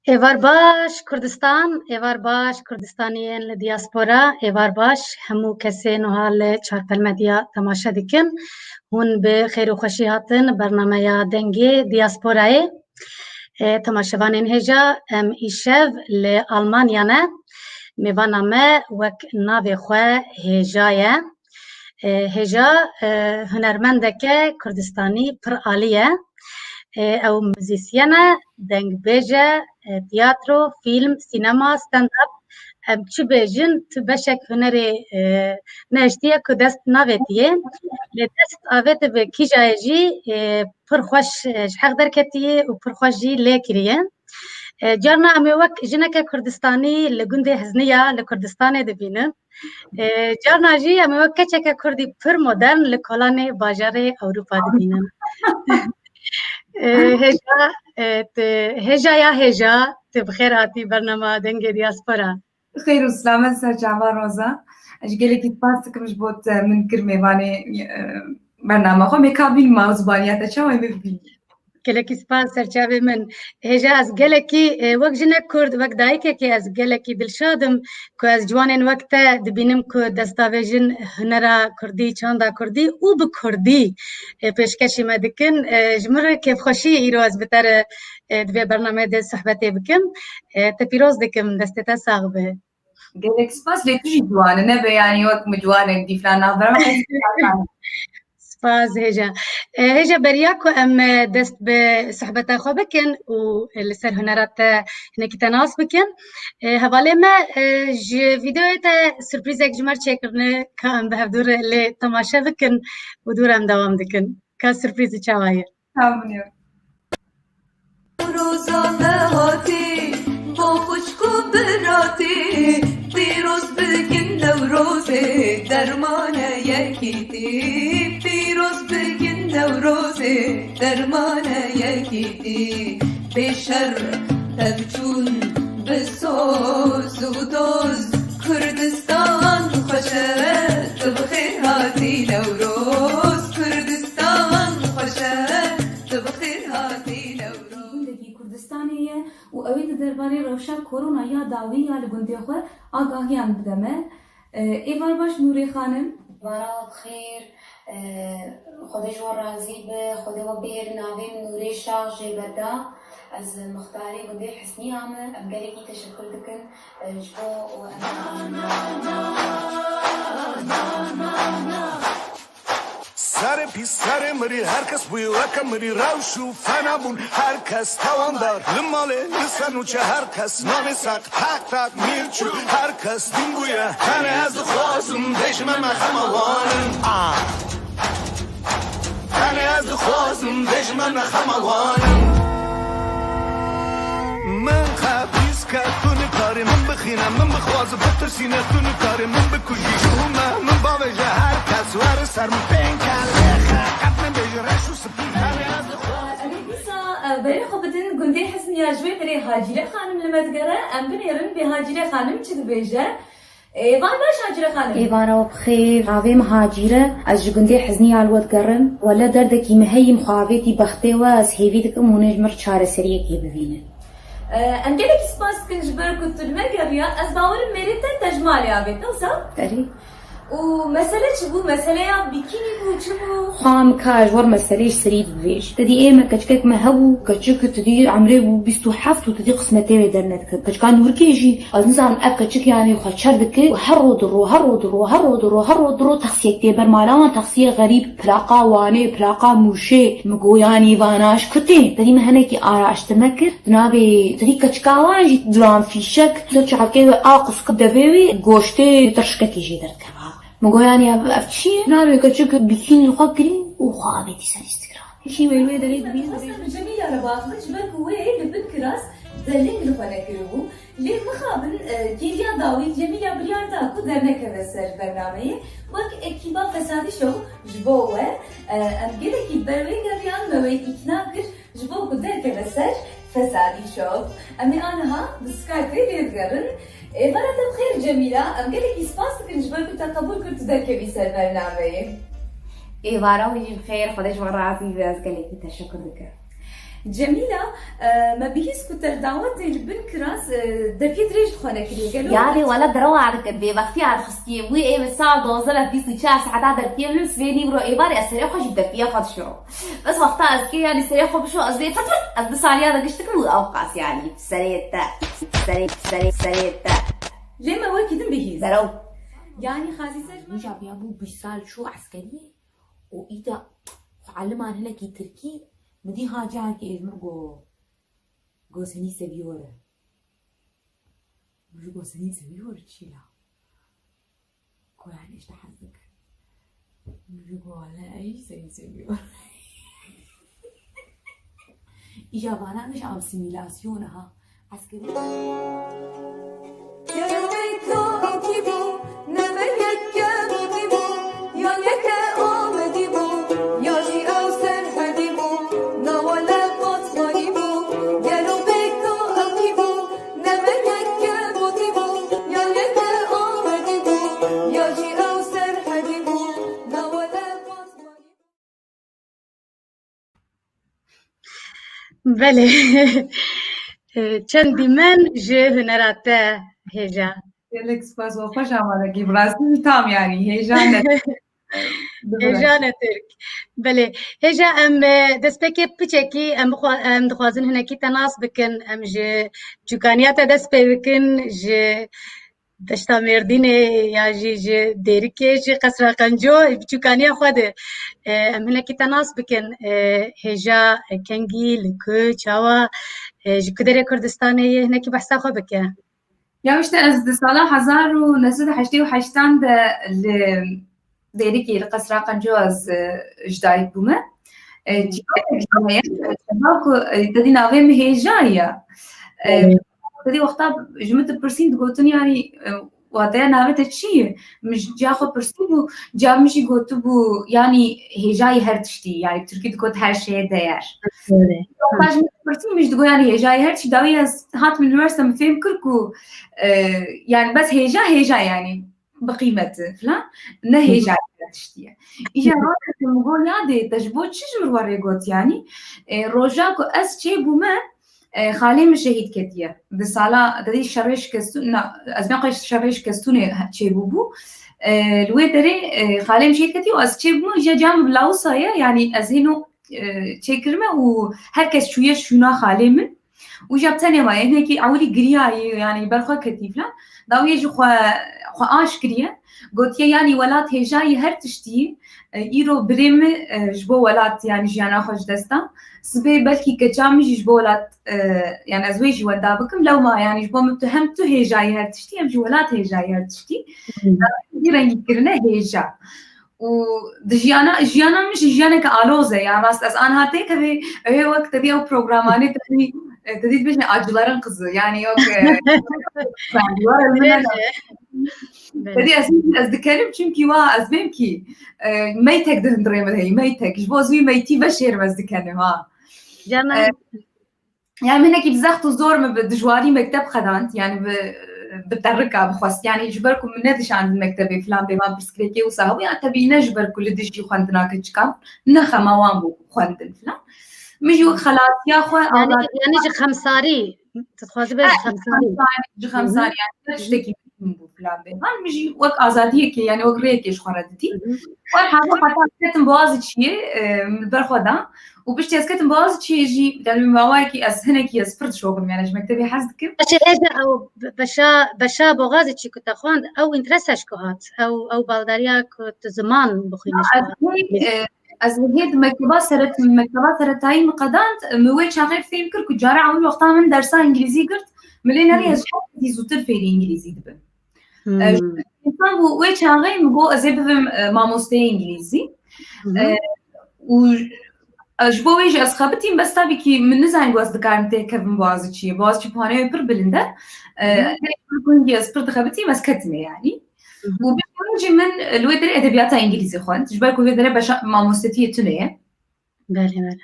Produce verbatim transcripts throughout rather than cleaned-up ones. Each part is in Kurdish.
Êvar baş Kurdistan, êvar baş Kurdistaniyên li diaspora, êvar baş hemû kesên wiha li Çarpel Medya temaşe dikin. Hûn bi xêr û xweşî hatin bernameya Dengê Diasporayê. E, temaşevanên hêja, em îşev li Almanya ne. Mêvana me wek navê xwe hêja ye. E, hêja, e, hunermendeke Kurdistanî pir alî ye. E, ew muzîsyen e, dengbêj e, e, tiyatro, fîlm, sînema, stand-up. Em çi bêjin, tu beşek hunerê, e, nehiştiye ku dest navêtiye. Lê dest avêtibe kîjayê jî, e, pir xweş, e, ji heq derketiye û pir xweş jî lê kiriye. E, carna em ê wek jineke Kurdistanî li gundê Hizniya li Kurdistanê dibînin. E, carna jî em ê wek keçeke Kurdî pir modern li kolanê bajarê Ewropa dibînin. E, hêja, e, tu, hêja ya hêja, tu bi xêr hatî bernama Dengê Diaspora. Xêr û silamet ser çavan Roza. Ez gelekî spas dikim ji bo te min kir mêvanê, e, bernama xwe. Mêka bînima û zibaniya te çawa ê min bibînî? Gelekî spas ser çavê min. Hêja ez gelekî, e, wek jinek Kurd, wek dayikekê ez gelekî dilşad im ku ez ciwanên wek te dibînim ku destavêjin hunera Kurdî, çanda Kurdî û bi Kurdî, e, pêşkêşî me dikin. E, ji min re kêfxweşî îro ez bi te re, e, di vê bernameyê de sohbetê bikim. E, te pîroz dikim, destê te sax be. Gelek spas, lê tu jî ciwan e, nebe yanî wek min ciwanek dî filan navbera me. Spas hêja. E, hêja beriya ku em, e, dest bi sohbeta xwe bikin û li ser hunera te hinekî te nas bikin. E, hevalê me, e, ji vîdeoyê te surprîzek ji me re çêkirine, ka em bi hevdû re lê temaşe bikin û dû re em dewam dikin. Ka surprîzî çawa ye? Tamam ya. Roza nehatî, bo xwişk û biratî, pîroz bikin Newrozê, dermane yekîtî. Pîroz bikin Newrozê, dermane yekîtî. Bê şer pevçûn bi soz û doz, Kurdistan xweş e, tu bi xêr hatî Newroz. Kurdistan xweş e, tu bi xêr hatî Newroz. Gundekî Kurdistanê ye û ew ê di derbarê rewşa korona ya dawî ya li gundê xwe agahiyan bide me. E, êvar baş Nûrê Xanim. Êvara we bi xêr, e, Xwedê ji we razî be, Xwedê we bihêle navê min Nûrê Şax jê berda. Ez muxtarê gundê Hisniya me, em gelekî teşekur dikin, e, ji bo we em Serê pîs, serê mirî, her kes bûye weke mirî, rewş û fena bûn, her kes tawandar. Li malê, li ser nûçe, her kes nanê seq, tak tak mîr çû, her kes dîn bûye. Tenê ez dixwazim, bêjime me xema wan in. Ah. Tenê ez dixwazim, bêjime me xema wan in. Min qe pîs kir, tu nikarî min bixîne, min bixwazi bitirsîne, tu nikarî min bikujî. Ji hû me, min bavêje, her kes were ser min pênke, lê qe qet nebêje reş û spî. Tenê ez dixwazim. Em ê dîsa, e, berê xwe bidin gundê Hisniya, ji wê berê Hacîre Xanim li me digere, em binêrin bê Hacîre Xanim çi dibêje. Êvar baş Hacîre Xanim. Êvara we bi xêr. Navê min Hacîre. Ez ji gundê Hizniya li we digerim. Wele derdekî min heyî, min xwe avêtî bextê we, ez hêvî dikim hûn ê ji min re çareseriyekê bivînin. Em gelekî spas dikin ji ber ku tu li me geriya. Ez bawerim mêrê te, te ji malê avête, wisa? Erê. Û mesele çi bû? Meseleya bikînî bû, çi bû? Xwam ka ji wir meselê ji serî bibêj. Te dî ê me keçikek me hebû, keçik te dî emrê bû bîst û heft û te dî qismetê wê dernedikir. Keçika Nûrkê jî, ez nizanim ev keçik yanî xwe çer dike û her ro diro, her ro diro, her ro diro, her ro diro taksiyek tê ber mala wan, taksiyê xerîb, plaqa Wanê, plaqa Mûşê, min got yanî vana ji ku tê? Te dî min henekî araştirme kir, di navê te dî keçika wan jî duran fîşek, ser çavkê wê a qusik devê wê, goştê tirşikekê jê derdikeve. Min got, "Yanî ev, ev çi ye?" Navê keçik bikînî li xwe kirî û xwe avêtî ser Instagram. Hişî wê li wê derê dibî. Wisa min Cemîla re bavêt, ji ber ku wê li bin kiras deleng li xwe nekiribû. Lê mixabin, e, kêliya dawî Cemîla biryar da ku dernekeve ser bernameyê. Wek ekîba Fesadî Show ji bo we, e, em gelekî ber wê geriyan, me wê îkna kir. Ji bo ku derkeve ser Fesadî Show, em ê aniha bi Skypeê lê digerin. Êvara te bi xêr Cemîla, em gelekî spas dikin ji ber ku te qebûl kir tu derkevî ser bernameyê. Êvara wî jî bi xêr, Xwedê ji we razî be, ez gelekî teşekur dikim. Cemîla, e, me bihîst ku te li dawetê li bin kiras, e, defiyê dirêj dixwene kiriye. Gelo Yanî wele derewa dikin, bêbextiya dixistiyê. Wî ê min saet dozdeh ve bîst û çar saeta dertiyê min, sibê nîvro êvarê ez serê xwe jî defiyê xwe dişo. Bes wexta ez kê, yanî serê xwe bişo, ez bê fir fir, ez bi saliya de giş dikim û ew qas, yanî serê te, serê, serê, serê te. Lê me wekî din bihîst. Derew. Yanî xazî ser ji me Hêja biyabû bîst sal çû eskeriyê û îda xwe eliman hinekî tirkî, min dî ha carekê êdmir got, got senî seviyore. Min jî got senî seviyore çi la? Ko yani işte hez dikin. Min jî got wele ey senî seviyore. Îja vana min ji asîmîlasyona ha. Eskerî. Gelo bê ka ewkî bû, nebe yek kevokî bû, ya yeke Amedî bû, ya jî ew Serhedî bû, na wele qatmanî bû. Gelo bê ka ewkî bû, nebe yek kevokî bû, ya yeke Amedî bû, ya jî ew Serhedî bû, na wele qatmanî bû. Belê. Çend dîmen ji hunera te, Hêja. Gelek spas, we xweş amadekî, bi rastî tam, yanî hêja ne. Hêja ne Tirk. Belê. Hêja, em, e, destpêkê piçekî em bixwa-, em dixwazin hinekî te nas bikin, em ji çûkaniya te dest pê bikin, ji Deşta Mêrdînê ya jî ji Dêrikê, ji Qesra Qenco, bi çûkaniya xwe de, e, em hinekî te nas bikin. E, hêja, e, kengî, li ku, çawa, e, ji ku derê Kurdistanê ye, hinekî behsa xwe bike. Ya işte ez di sala hezar û neh sed û heştê û heştan de li Dêrikê li Qesra Qenco ez, e, ji dayik bûme. E, çîrotek ji me ye, e, çawa ku, e, te dî navê min Hêja ye. E, Evet. Te dî wexta ji min dipirsîn digotin, yanî, e, wateya navê te çi ye? Min ji ciya xwe pirsîbû, ciya min jî gotibû, yanî hêjayî her tiştî, yanî tirkî digot her şeye değer. Doğru. Wexta ji min dipirsîn, min jî digot, yanî hêjayî her tiştî, dawî ez hatim unîversîte min fêm kir ku, e, yanî bes hêja, hêja yanî. Bi qîmet e filan. Ne hêja tiştî ye. Îja rast min got, ya dê te ji bo çi ji min re rê got, yanî? E, roja ku ez çêbûme, e, xalê min şehîd ketiye. Di sala, te dî şerê şikestûn, na, ez bê xwe şerê şikestûnê çêbûbû. E, li wê derê, e, xalê min şehîd ketiye û ez çêbûme, îja ciya min bi lawisa ye, yanî ez hêno, e, çêkirime û her kes çûye şûna xalê min. Û ja tenê maye, hinekî ewilî giriyayî, yanî ber xwe ketî filan. Dawiyê jî xwe, xwe aş kiriye. Gotiye, yanî welat hêjayî her tiştî, e, îro birê min, e, ji bo welat, yanî jiyana xwe ji dest da. Sibê belkî keça min jî ji bo welat, e, yanî ez wê jî wenda bikim. Lewma, yanî ji bo min tu hem tu hêjayî her tiştî, hem jî welat hêjayî her tiştî. Hı. Dawiyê jî rengî kirine hêja. Û di jiyana, jiyana min jî jiyaneke aloz e, ya rast ez anha têkevê, ew ê wek te dî ew programanê te dî, e, te dî dibêjin acıların kızı, yanî yok, e, Dirêj e. Te dî ez, ez dikenim, çimkî wa ez bêm kî, e, meytek di hundirê min heyî, meytek. Ji bo ez wî meytî veşêrim ez dikenim, ha. Cana. E, Yani min hinekî bi zext û zor min bi dijwarî mekteb xedand, yani bi, bi terika, bi xwest. Yani ji ber ku min nedişandin mektebê filan bêvan pirsgirêkê wisa hebû, ya tebî ne ji ber ku li dijî xwendina keçikan, ne xema wan bû xwendin filan. Min jî wek xelasiya xwe Yani, awda yani ji xemsarî, tu dixwazî bê ji Ha, xemsarî. Xemsarî, ji Hı hı. xemsarî, yani her Hı hı. tiştekî min bû filan bêvan. Min jî wek azadiyekê, yani wek rêyekê ji xwe re didî. Hı hı. Wer hebû heta ketim Boğaziçi'ye, e, min li ber xwe da. Û piştî ez ketim Boğaziçi'ye jî, yani min mawayekî ez hinekî ez pir dişoxim, yani ji mektebê hez dikim. Beşê hêja ew, beşa, beşa Boğaziçi ku te xwend, ew înteresa ji ku hat? Ew, ew baldariya ku tu ziman bixwîne ji ku hat? Ez hê, e, ez hê di mekteba seret-, mekteba seretayî min qedand, min wê çaxê fêm kir ku cara ewil wexta min dersa îngilîzî girt, min lê nerî ez ji her kesî zûtir fêrî îngilîzî dibim. Hmm. E, însan bû, wê çaxê min got, ez ê bibim, e, mamosteyê îngilîzî. Hı hı. E, û, e, ji bo wê jî ez xebitîm, bes tabî kî min nizanî ku ez dikarim têkevim Boğaziçi'ye. Boğaziçi puanê wê pir bilind e. E, Hı hı. Gelek pir ku hingî ez pir dixebitîm, ez ketime yanî. Hı hı. Û piştî wê jî min, e, li wê derê edebiyata îngilîzî xwend. Ji ber ku wê derê beşa mamostetiyê tune ye. Belê, belê.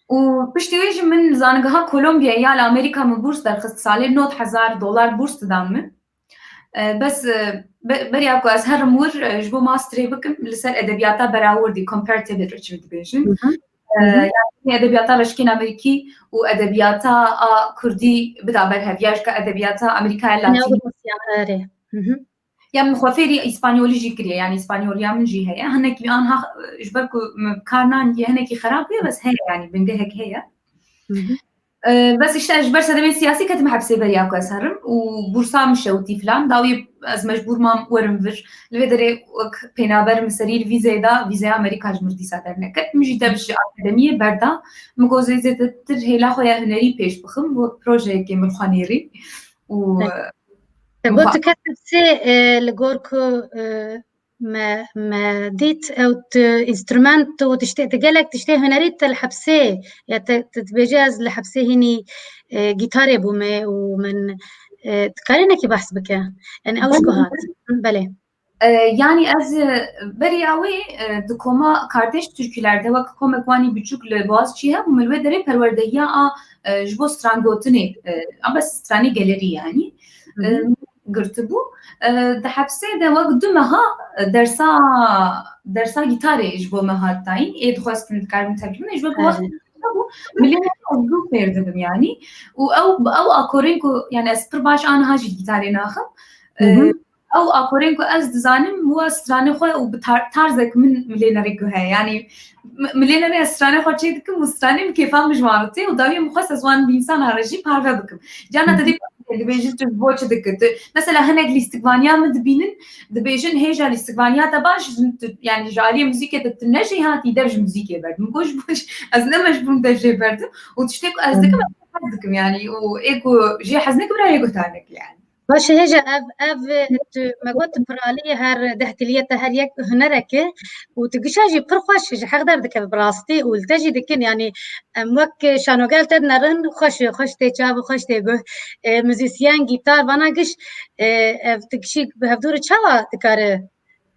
Û piştî wê jî min li Zanîngeha Kolombiyayê ya li Amerîka min bûrs derxist, salê nod hezar dolar bûrs didan min. E, bes, e, be-, beriya ku ez herim wir, e, ji bo masterê bikim, li ser edebiyata berawurdî, comparative literature dibêjin. Hı hı. E, yani edebiyata reşkên Amerîkî û edebiyata a Kurdî bida ber hev, ya jî ka edebiyata Amerîkaya Latînî. Erê. Ya min xwe fêrî îspanyolî jî kiriye, yani îspanyoliya min jî heye. Hinekî anha, e, ji ber ku min kar nandiye, hinekî xerab bûye, bes heye, yani bingehek heye. E, bes işte ji ber sedemên siyasî ketim hepsê beriya ku ez herim û bursa min şewitî filan. Dawî ez mecbûr mam werim vir. Li vê derê wek pênaber min serî li vîzeyê da, vîzeya Amerîka ji min dîsa derneket. Min jî dev ji akademiyê berda. Min got zê-, zêdetir hêla xwe ya hunerî pêş bixim, wek projeyekê min xwe nêrî. Û, e, Te got tu kes hepsê, e, li gor ku, e, me, me dît ew tu instrument û tiştê, tu gelek tiştê hunerî te li hepsê, ya te, tu dibêje ez li hepsê hînî, e, gîtarê bûme û min, e, dikarê nekî behs bike. Yani ew ji ku hat. Belê. E, yani ez, e, beriya wê, e, di koma Kardeş Türküler'de wek komek wanî biçûk li Boğaziçi hebû, min li wê derê perwerdehiya a, e, ji bo strangotinê, e, a bes stranê gelerî yani, e, girtibû. E, di hepsê de wek du meha, e, dersa, dersa gîtarê ji bo me hat dayîn. Ê dixwestin dikarin tevcî bine, ji ber ku wext hebû, milê me ez du fêr dibim yani. Û ew, ew akorên ku, yani ez pir baş aniha jî gîtarê naxim. E, ew akorên ku ez dizanim, wa stranê xwe û bi tar-, tarzek min milênerê guhe. Yani mi-, milênerê ez stranê xwe çê dikim û stranê min kêfa min ji wan re tê û dawiyê min xwest ez wan bi însana re jî parve bikim. Cana te dê dibêjin tu ji bo çi dikir? Tu, mesela hinek lîstikvaniya min dibînin, dibêjin hêja lîstikvaniya te baş, tu, yani ji aliyê muzîkê de tu ne jêhatî dev ji muzîkê berdim. Min got ji bo çi ez ne mecbûr dev jê berdim û tiştê ku ez dikim, ez hez dikim yani û ê ku jê hez nekim, rayê guhtar nekir yani. Baş e, hêja ev, ev tu me got tu piraliyê her dehtiliye te her yek hunerek e û tu gişa jî pir xweş ji heq derdikeve bi rastî û li te jî dikin, yani em wek şanogel te dinerin xweş e, xweş tê çav û xweş tê guh. E, muzîsyen, gîtar, vana giş, e, ev tu gişî bi hevdû re çawa dikare,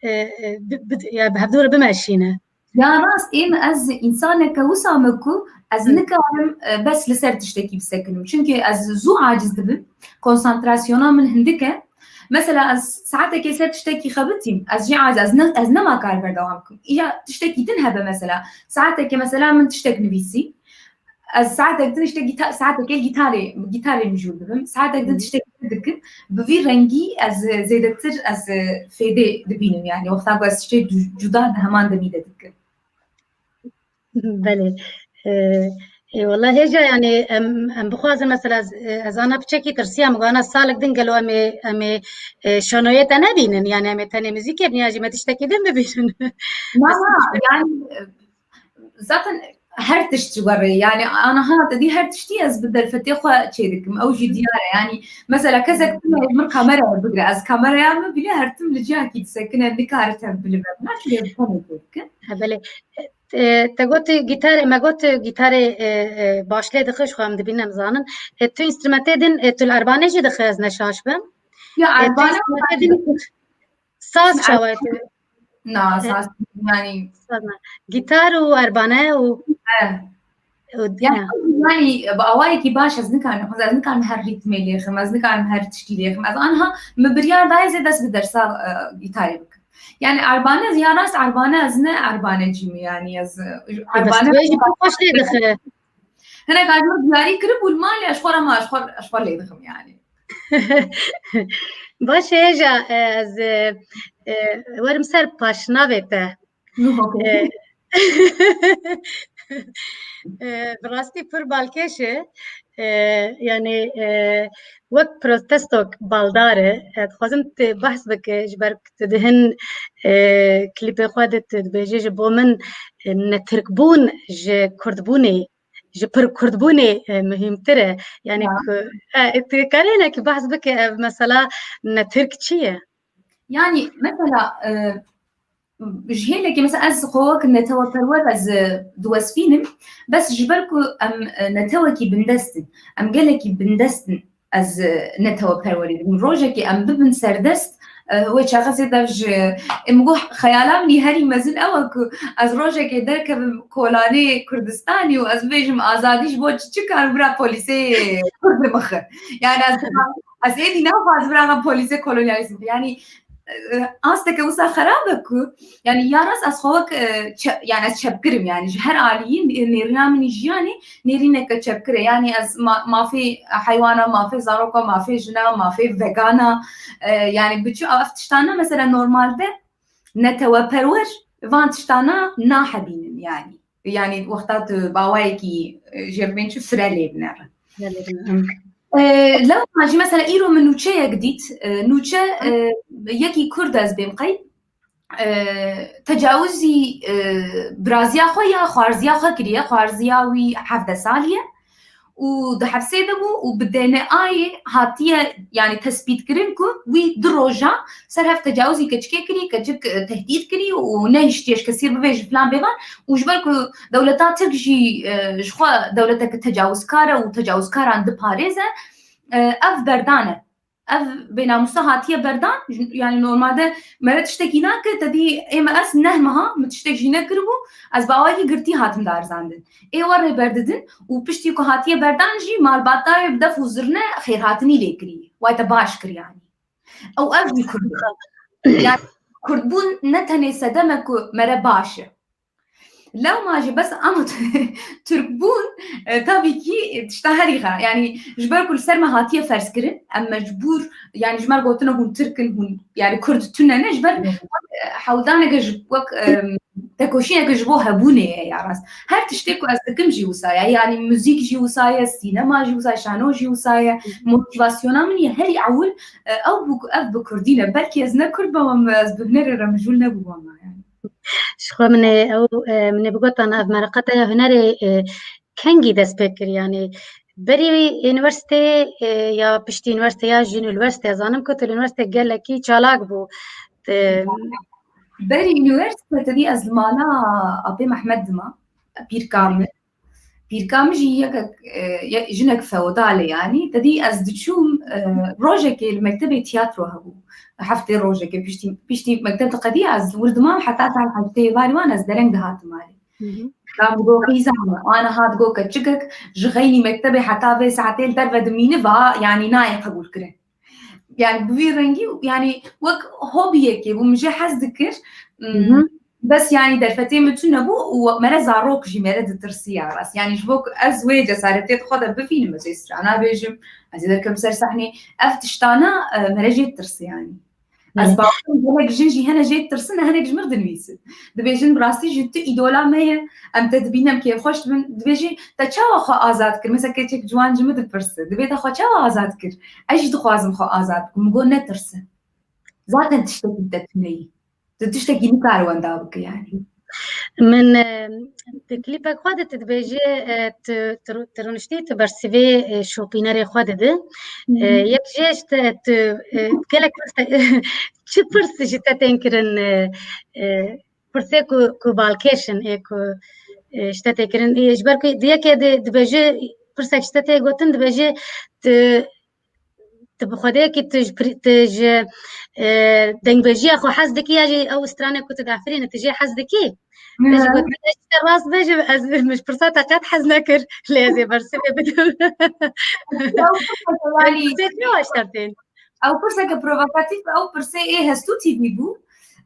e, e, bi, bi, ya bi hevdû re bimeşîne? Ya rast, ê min ez însaneke wisa me ku ez nikarim, e, bes li ser tiştekî bisekinim. Çimkî ez zû aciz dibim. Konsantrasyona min hindik e. Mesela ez saetekê ser tiştekî xebitîm. Ez jî aciz, ez ne, ez nema kar berdewam bikim. Îja tiştekî din hebe mesela. Saetekê mesela min tiştek nivîsî. Ez saetek din işte gîta-, saetekê gîtarê, gîtarê mijûl dibim. Saetek din tiştek dikim. Bi vî rengî ez zêdetir ez fêdê dibînim. Yani wexta ku ez tiştê du-, cuda di heman demî de dikim. Belê. Ee, ê, wela hêja yani em, em bixwazin mesela ez, ez ana piçekî tirsiya min got ana salek din gelo em ê, em ê, e, şanoyê te nebînin. Yani em ê tenê muzîkê bînin ya jî me tiştekî din bibînin. Na, na, yani, e, zaten her tişt ji we re, yani aniha te dî her tiştî ez bi derfetê xwe çê dikim. Ew jî diyar e. Yani mesela kesek bime min kameraya bigire. Ez kameraya min bîne her tim li cihekî disekine, nikare tevbili be. Naşî lê bi xwe çê dikin. Ha, belê. E, te got gîtarê, me got gîtarê, e, e, baş lê dixwe, ji xwe em dibînin em zanin. E, tu înstrumentê din, e, tu li erbanê jî dixwe ez ne şaş bim. Ya, e, tu erbane înstrumentê din, saz çawa ye tu? Na, e, saz, yani. Saz ne. Gîtar û erbane û, e, û, yani, e, yani, bi awayekî baş ez nikarim, ez nikarim her rîtmê lêxim, ez nikarim her tiştî lêxim. Ez anha min biryar daye zê dest bi dersa, e, gîtarê bikim. Yani erbane, ya rast erbane, ez ne erbanecî me, yani ez, e, erbane. Wê jî pir xweş lê dixe. Hinek ji min diyarî kiribû li malê, ez xwe re ma, ez xwe, ez xwe lê dixim yani. Baş e, hêja, e, ez, e, e, werim ser paşnavê te. E, e, bi rastî pir balkêş e. E, yani, e, wek protestok baldar e. E, dixwazim tu behs bike, ji ber ku tu di hin, e, klîpê xwe de tu dibêjî ji bo min, e, netirkbûn ji kurdbûnê, ji pir kurdbûnê, e, muhîmtir e. Yani ku, e, tu karê hinekî behs bike ev mesela netirk çi ye? Yani mesela, e, ji hêlekê mesela ez xwe wek neteweperwer ez, e, diwesfînim. Bes ji ber ku em, e, netewekî bindest in, em gelekî bindest in, ez, e, neteweperwerî dikim. Rojekê em bibin serdest, e, wê çaxesê dev ji, e, min got xeyala min î herî mezin ew e ku ez rojekê derkevim kolanê Kurdistanî û ez bêjim azadî ji bo çi, çi kar bira polîsê Kurd dimixin. Yani ez, ez êdî naxwazim bira polîsê kolonyalîst. Yani e, asteke wisa xerab e ku, yani ya rast ez xwe wek, e, çe-, yani ez çepkir im, yani ji her aliyî nê-, nêrîna min î jiyanê nêrîneke çepkir e. Yani ez ma-, mafê heywana, mafê zaroka, mafê jina, mafê vegana, e, yani biçû ev tiştana mesela normalde neteweperwer van tiştana nahebînin yani. Yani wexta tu bawayekî, e, jêr bên çi fire lê binerin. Belê, em. E, lewma jî mesela îro min nûçeyek dît. E, nûçe, e, yekî Kurd ez bêm qey, e, tecawizî, e, biraziya xwe ya xwarziya xwe kiriye, xwarziya wî hevdeh salî ye û di hepsê de bû û bi D N A'yê hatiye, yani tespîtkirin ku wî du roja ser hev tecawizî keçikê kirî, keçik, e, tehdît kirî û nehiştiye ji kesî bibêje filan bêvan û ji ber ku dewleta Tirk jî, e, ji xwe dewleteke tecawizkar e û tecawizkaran diparêze, e, ev berdan e. Ev bênamûsa hatiye berdan, yani normalde mere tiştekî nake, te dî ê me ez neh meha min tiştek jî nekiribû, ez bi awayekî girtî hatim darizandin. Ê we rêber didin û piştî ku hatiye berdan jî malbata wê bi def û zirne xêrhatinî lê kirî. Way te baş kir yani. Ew ev jî Kurd e. Yani Kurdbûn ne tenê sedem e ku mere baş e. Lewma jî bes ama Tirkbûn, e, tabii ki, e, tişta herî xera. Yani ji ber ku li ser me hatiye ferzkirin, em mecbûr, yani ji me re gotine hûn Tirk in, hûn, yani Kurd tune ne, ji ber, e, hewldaneke ji wek, e, tekoşîneke ji bo hebûnê ye ya rast. Her tiştê ku ez dikim jî wisa ye. Yani muzîk jî wisa ye, sînema jî wisa ye, şano jî wisa ye. Motivasyona min ye herî ewil, e, ew bû ku ev bi Kurdî ne. Belkî ez ne Kurd bama, ez bi hunerê re mijûl nebûbama yani. Ji xwe min ê ew, e, min ê bigotana ev mereqa te ya hunerê, e, kengî dest pê kir? Yani berî unîversîteyê, e, ya piştî unîversîte ya jî unîversîte, zanim ku tu li unîversîte gelekî çalak bû. Te Berî unîversîte te dî ez li mala apê Mehmet dima, pîrka min. Pîrka min jî yekek, e, ye-, jinek feodal e yani. Te dî ez diçûm, e, rojekê li mektebê tiyatro hebû. Heftê rojekê piştî, piştî mekteb diqedî ez wir dimam heta saet heştê êvarî wan ez dereng dihatim malê. Hı hı. Ka digo qîza min, ana ha digo keçikek ji xeynî mektebê heta vê saetê li derve dimîni va, yani nayê qebûlkirin. Yani bi vî rengî, yani wek hobiyekê bû, min jê hez dikir. Hmm, Hı hı. Bes yani derfetê min tune bû û mere zarok jî mere ditirsî ya rast. Yani ji bo ku ez wê cesaretê di xwe de bivînim, ez ê strana bêjim, ez ê derkevim ser sehnê. Ev tiştana, e, mere jê ditirsî yani. Ez Belê. Bawerim gelek jin jî hene jê ditirsin, hinek ji min re dinivîsin. Dibêjin, bi rastî jî tu îdola me ye, em te dibînin, em kêfxweş dibin. Dibêjin, te çawa xwe azad kir? Mesela keçek ciwan ji min dipirse. Dibê te xwe çawa azad kir? Ez jî dixwazim xwe azad bikim. Min got, netirse. Zaten tiştekî te tune yî. Tu tiştekî nikare wenda bike yani. Min, e, di klîpek xwe de tu dibêjî, e, tu, tu, tu rûniştî, tu bersivê, e, şopînerê xwe didî. Hı hı. E, yek jê ji te, tu, e, gelek pirs te, çi pirs ji te tên kirin, e, e, pirsê ku, ku balkêş in, ê ku, e, ji te tê kirin. E, ji ber ku di yekê de dibêjî, pirsek ji te tê gotin, dibêjî, tu, tu bi xwediyekî tu ji pri-, tu ji, e, dengbêjiya xwe hez dikî ya jî ew stranê ku tu diafirînî, tu jê hez dikî? Te jî Hı. Got, "Ez ji te rast bêjim, ez, min ji pirsa te qet hez nekir, lê ez ê bersivê bidim." Ew pirseke, yani, Pirsê çawa ji te tên? Ew pirseke provokatîf, ew pirsê ê Hestû T V bû.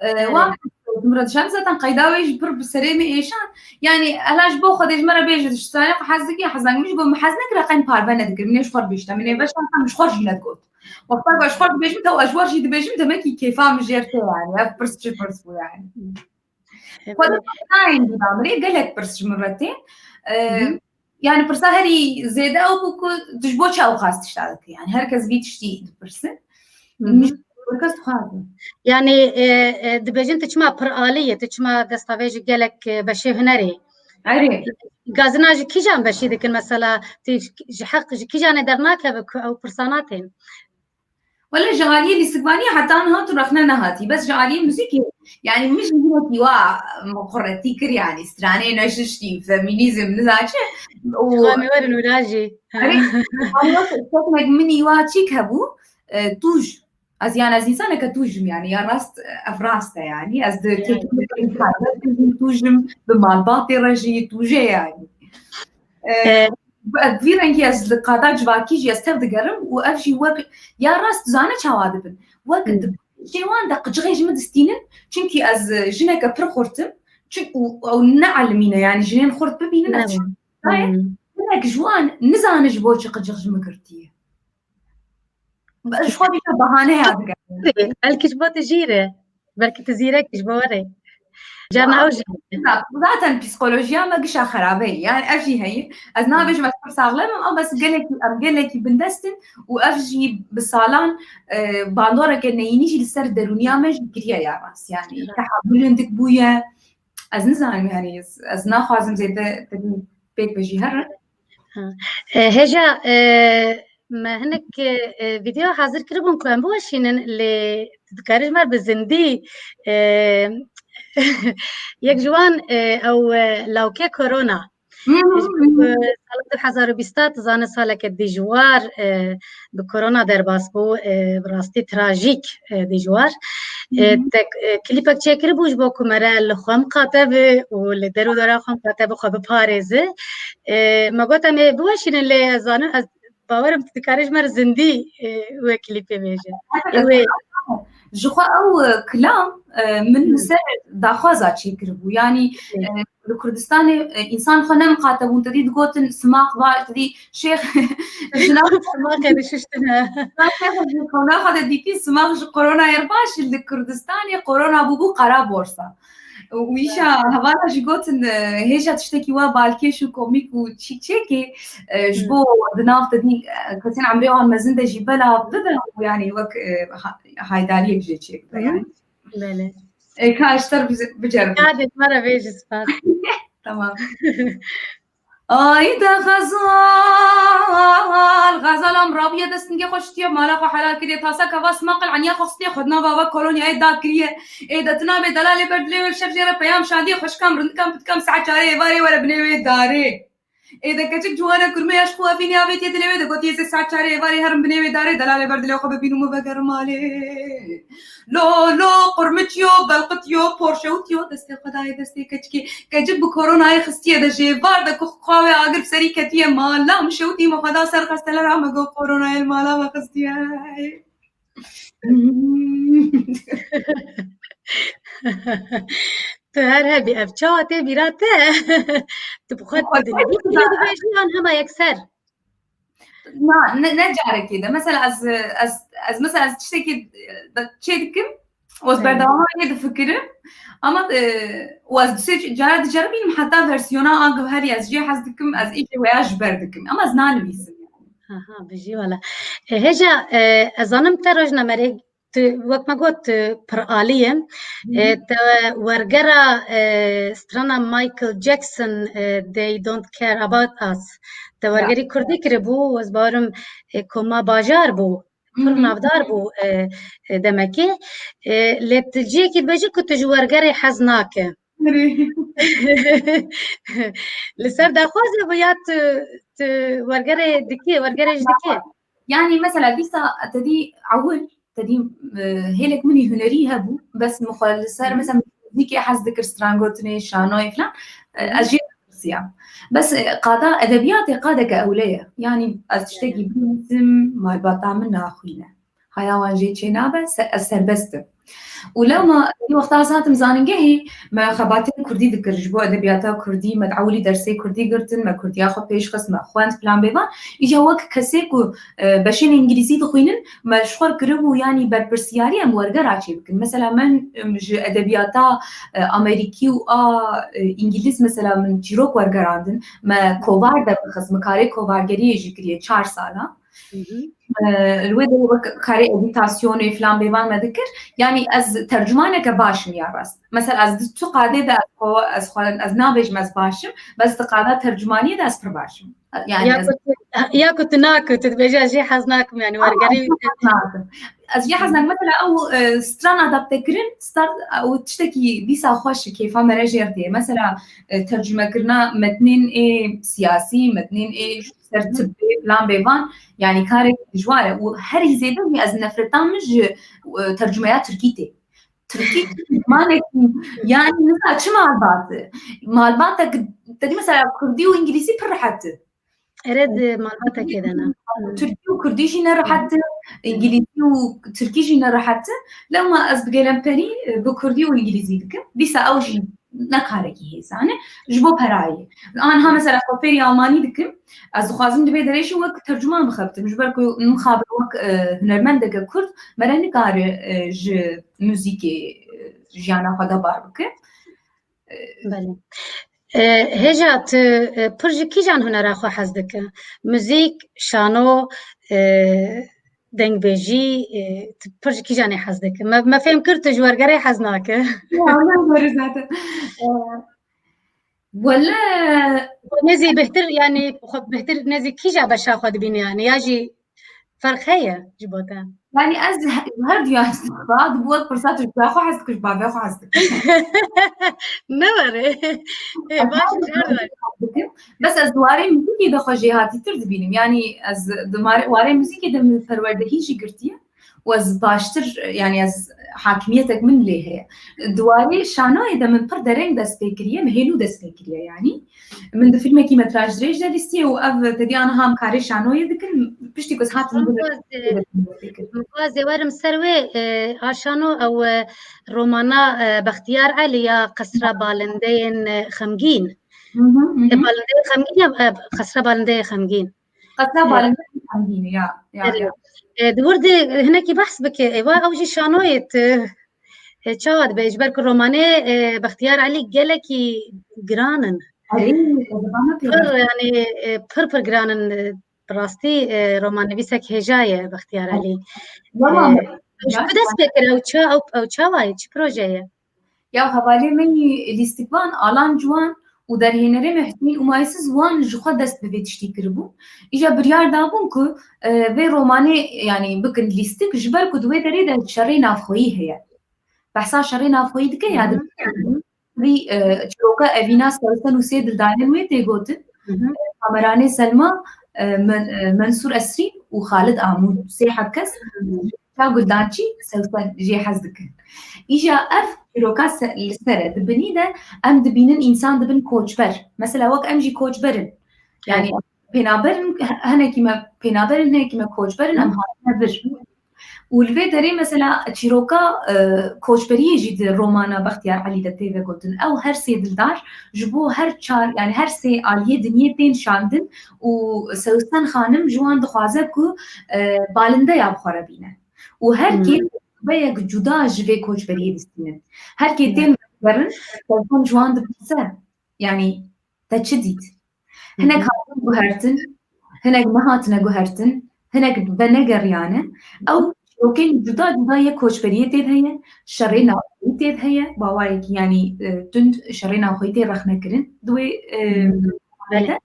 E, Evet. Wan min re dişan, zaten qeyda wê jî pir bi serê min êşan. Yani, hela ji bo Xwedê ji me re bêje, ji stranê xwe hez dikî, hez nakin. Min jî got, "Min hez nekire, qey parve nedikir. Min ê ji xwe re bihişte. Min ê veşarta, min ji xwe re jî nedigot." Wexta ku ez ji xwe re dibêjim, tew ez ji we re jî dibêjim, demek ki kêfa min jê re tê yani. Ev pirs çi pirs bû yani. Evet. Xwedê nayên dîna min ê gelek pirs ji min re tên. E, Hı hı. Yani pirsa herî zêde ew bû ku tu ji bo çi ew qas tişta dikî? Yani her kes vî tiştî dipirsin. Hı hı. Min jî her kes dixwazin. Yani, e, e, dibêjin tu çima piralî yî, tu çima destavêjî gelek, e, beşê hunerê? Erê. Gazina ji kîjan beşî dikin mesela? Tu ji heq ji kîjanê dernakeve ku ew pirsa natên? Wele ji aliyê lîstikvaniyê heta niha tu rexne nehatî. Bes ji aliyê muzîkê, yani min jî hinekî wa min quretî kir, yani stranê neşiştî, feminîzm, niza çi. Û Xanê werin wira jî. Erê, wek min î wa çîk hebû, e, tûj. Ez, yani ez însaneke tûj im, yani ya rast, ev rast e, yani. Ez di Yani. Têkiliyekî taybet tûj im, bi malbatê re jî tûj e, yani. E, E, Bi vî rengî ez li qada civakî jî ez tev digerim û ev jî wek, ya rast zane çawa dibin. Wek Hmm. di, Cê wan de qicixê ji min distînin, çimkî ez, e, jineke pir xurt im, çim-, û, û ne elimîne, yanî jinên xurt bibînin, ez Nebûn. Hinek ji wan nizane ji bo çi qicix ji min girtiye. Ji xwe bîne bahaneya digere. Belkî ji bo tu jîr e. Belkî tu zîrek ji bo were. Carna ew jî. Zaten psîkolojiya me gişa xerabe ye. Yani ev jî heye. Ez nabêjim ez pir saxlem im, ama bes gelekî, em gelekî bindest in û ev jî bi salan, e, bandoreke neyînî jî li ser derûniya me jî kiriye ya rast. Yani tehamul hindik bûye. Ez nizanim, yani ez, ez naxwazim zêde tevî pêk ve jî herin. Ha. E, hêja, e, me hinek, e, vîdeo hazir kiribûn ku em biweşînin, lê tu dikarî ji me re bi zindî, e, yek ji wan, e, ew, e, lawkê korona. Hı hı, Ji hı hı. Sala du hezar û bîst tu zane saleke dijwar, e, bi korona derbas bû, e, bi rastî trajîk, e, dijwar. E, Hı hı. Te, e, klîpek çêkiribû ji bo ku mere li xwe miqate bi û li der û dora xwe miqate bi xwe biparêzi. E, me got em ê biweşînin, lê ez zanim, ez bawerim tu dikarî ji me re zindî, e, wê klîpê bêje. Elbette, Wê zaten ji xwe ew, e, kilam, e, min Hı. li ser daxwaza çêkiribû. Yani, Hı. e, li Kurdistanê, e, însan xwe nemiqate bûn, te dî digotin simax baş, te dî şêx jina Simaxê dişiştine. Şêx ji kona xwe de dîtî simax ji koronayê baş, li Kurdistanê korona bûbû qara borsa. Û îşa hevala jî gotin, e, hêja tiştekî wa balkêş û komîk û çîçekê, e, ji Hı. bo di nav te dî, e, kesên emrê wan mezin de jî belav bibe û yani wek, e, ha-, haydariyek jê çêbibe Hı. yani. Belê. E, ka ji te re bice-, biceribim. Ka dê me re bêjî spas. Tamam. Ay de Xezal, Xezal em rabiye destnîgê xwe şitiye, mala xwe helal kiriye, tasek heva sima qil eniya xwe xistiye, xwe di nava va kolonyayê da kiriye. Ê de tu nabê delalê ber dilê wê şev jê re peyam şandiyê xweşikam, rindikan, pitikam, saet çarê êvarê were binê wê darê. Ê de keçik ciwane kurme ya ji xwe evînê avêtiye dilê wê de gotiye zê saet çarê êvarê herim binê wê darê, delalê ber dilê xwe bibîn û min vegerim malê. Lo, lo, qurmitiyo, belqitiyo, porşewitiyo, destê xwe dayê destê keçikê. Keçik bi koronayê xistiye de jê var de ku xwe wê agir bi serî ketiye mala. Min şewitî min xwe da ser xestelera, me got koronayê li mala me xistiye. Tu her hebî, ev çawa tê bîra te? Tu bi xwe Xwe tu dilî dibêjî yan hema yekser? Na, ne, ne carekê de. Mesela ez, ez, ez mesela ez tiştekî, e, çê dikim, û ez Evet. berdewama wê difikirim. Ama, e, û ez du sê cara diceribînim, heta versiyona a guherî ez jê hez dikim, ez îşê wêya ji ber dikim. Ama ez nanivîsim. Aha, bijî wala. E, hêja, e, ez zanim te rojnamerê, tu, wek me got, tu pir alî ye. Hı hı. E, te wergera, e, strana Michael Jackson, e, They Don't Care About Us. Te Ya. wergerî kurdî kiribû û ez bawerim, e, koma bajar bû, Hı pir hı. navdar bû, e, e, demekê. E, lê tu cihekî dibêjî ku tu ji wergerê hez nake. Erê. Li ser daxwaza bû ya tu, tu wergerê dikî, wergerê ji dikî? Yani mesela dîsa te dî ewil, te dî, e, hêlek min î hunerî hebû, bes min xwe li ser, Hı hı. mesela muzîkê hez dikir, strangotinê, şanoyê filan, e, Hı hı. ez jê dipirsiyam. Bes, e, qada edebiyatê qadeke ewle ye. Yani ez tiştekî Yani. binivîsim, malbata min naxwîne. Haya wan jê çênabe, se-, ez serbest im. Û lewma wî wexta ez hatim zanîngehê, me xebatên kurdî dikir, ji bo edebiyata kurdî, me di ewilî dersê kurdî girtin, me kurdiya xwe pêş xist, me xwend filan bêvan. Îca wek kesê ku, e, beşên îngilîzî dixwînin, me ji xwe kiribû, yanî berpirsiyarî em wergera çê bikin. Mesela min, em, ji edebiyata, e, amerîkî û a, e, îngilîz, mesela min çîrok wergerandin, me kovar de bixist, min karê kovargeriyê jî kiriye çar sala. Hı hı. Ee, li wê de wek karê edîtasyonê filan bêvan me dikir. Yanî ez tercümaneke baş im ya rast. Mesela ez di tu qadê de ez xwe, ez xwe, ez nabêjim ez baş im, bes di qada tercümaniyê de ez pir baş im. Yani Ya ez ku tu, ya ku tu nakî, tu dibêjî ez jê hez nakim, yani Ama wergerî ez jê hez nakim. Ez jê hez nakim. Mesela ew, e, stran adapte kirin, star, ew tiştekî dîsa xweş, kêfa me re jêr tê. Mesela, e, tercümekirina metnên ê siyasî, metnên ê ser tibbê, filan bêvan, yani karek dijwar e. Û herî zêde jî ez nefreta min ji, e, tercumeya tirkî tê. Tirkî zimanekî, yani niza çi malbat e? Malbatek, te dî mesela kurdî û îngilîzî pir rehet e. Ere di malbatekê de ne. Tirkî û kurdî jî ne rehet e. Îngilîzî û tirkî jî ne rehet e. Lewma ez bi gelemperî, e, bi kurdî û îngilîzî dikim. Dîsa ew jî ne karekî hêsan e. Ji bo perayê. Anha mesela xwe fêrî almanî dikim. Ez dixwazim di vê derê jî wek tercûman bixebitim. Ji ber ku mixabin wek, e, hunermendeke kurd me re nikare, e, ji muzîkê, e, jiyana xwe de bar bike. Belê. E, Hêja, tu, e, pir ji kîjan hunera xwe hez dike? Muzîk, şano, e, dengbêjî, e, tu pir ji kîjanê hez dike? Me, me fêm kir tu ji wergerê hez nake. Ya, ne were zaten. E, wele Nêzî bêhtir, yanî xwe bêhtir nêzî kîja beşa xwe dibînî, yanî ya jî ferq heye ji bo te? Yanî ez he-, her duyan ji xwe, di bo pirsa tu ji xwe hez dikir, ji bavê xwe hez dikir. Ne were. Ê, baş e, ji her duyan. Bes ez di warê muzîkê de xwe jêhatîtir dibînim. Yanî ez di mare-, warê muzîkê de min perwerdehî jî girtiye. Û ez baştir, yanî ez hakimiyetek min lê heye. Di warê şanoyê de min pir dereng dest pê kiriye, min hênû dest pê kiriye yanî. Min di filmekî metrajdirêj de lîstiye û ev tedî aniha em karê şanoyê dikin. Piştî ku ez hatim Min gund wazê, min wazê werim ser wê, e, a şano ew, e, romana, e, Bextiyar Elî ya Qesra Balindeyên, e, Xemgîn. Hı hı, hı E, hı. Balindeyên Xemgîn ya, e, Qesra Balindeyê Xemgîn. Qesra E, Balindeyê Xemgîn, ya, ya, Erê. ya. E, di wir de hinekî behs bike. E, va ew jî şanoyê tu, e, çawa dibe? Ji ber ku romanê, e, Bextiyar Elî gelekî giran in. Erê, ez ê bana pê Pir, yanî, e, pir pir giran in, e, bi rastî, e, romannivîsek hêja ye Bextiyar Elî. Lama E, me- Ji ku dest pê kir ew ça-, ew, ew çawa ye? Çi proje ye? Ya hevalê me yî lîstikvan Alan Ciwan û derhênerê me Huseyîn Umaysiz wan ji xwe dest bi vê tiştî kiribûn. Îja biryar dabûn ku, e, vê romanê, yanî bikin lîstik, ji ber ku di wê derê de şerê navxweyî heye. Behsa şerê navxweyî dike ya Hı hı. dibîne. Vî, e, çîroka evîna Sewsen û sê dildarên wê tê gotin. Hı hı. E, Kameranê Selma, e, Men-, e, Mensûr Esrîn û Xalid Amûd, sê heb kes. Hı hı. Çîroka Guldançî, Sewsen jê hez dikin. Îja ev çîroka se-, li ser e. Di binî de em dibînin însan dibin koçber. Mesela wek em jî koçber in. Yanî Evet. pênaber in, he-, hinekî me pênaber in, hinekî me koçber in, em Hı. hatine vir. Û li vê derê mesela çîroka, e, koçberiyê jî di romana Bextiyar Elî de tê vegotin. Ew her sê dildar ji bo her çar, yanî her sê aliyê dinyê tên şandin û Sewsen Xanim ji wan dixwaze ku, e, balindeya bi xwe re bîne. Û her Hmm. kê beyek cuda ji vê koçberiyê distînin. Her kê Hmm. tên vegerin, Sewsen ji wan dipirse, yanî te çi dît? Hinek Hı hı. hatin guhertin, hinek nehatine guhertin, hinek venegeriyane. Ew çîrokên cuda cuda yê koçberiyê tê de heye, şerê Hı. navxweyî tê de heye, bi awayekî, yanî, e, tund şerê navxweyî tê rexnekirin. Di wê, e, Hı. Belê. de,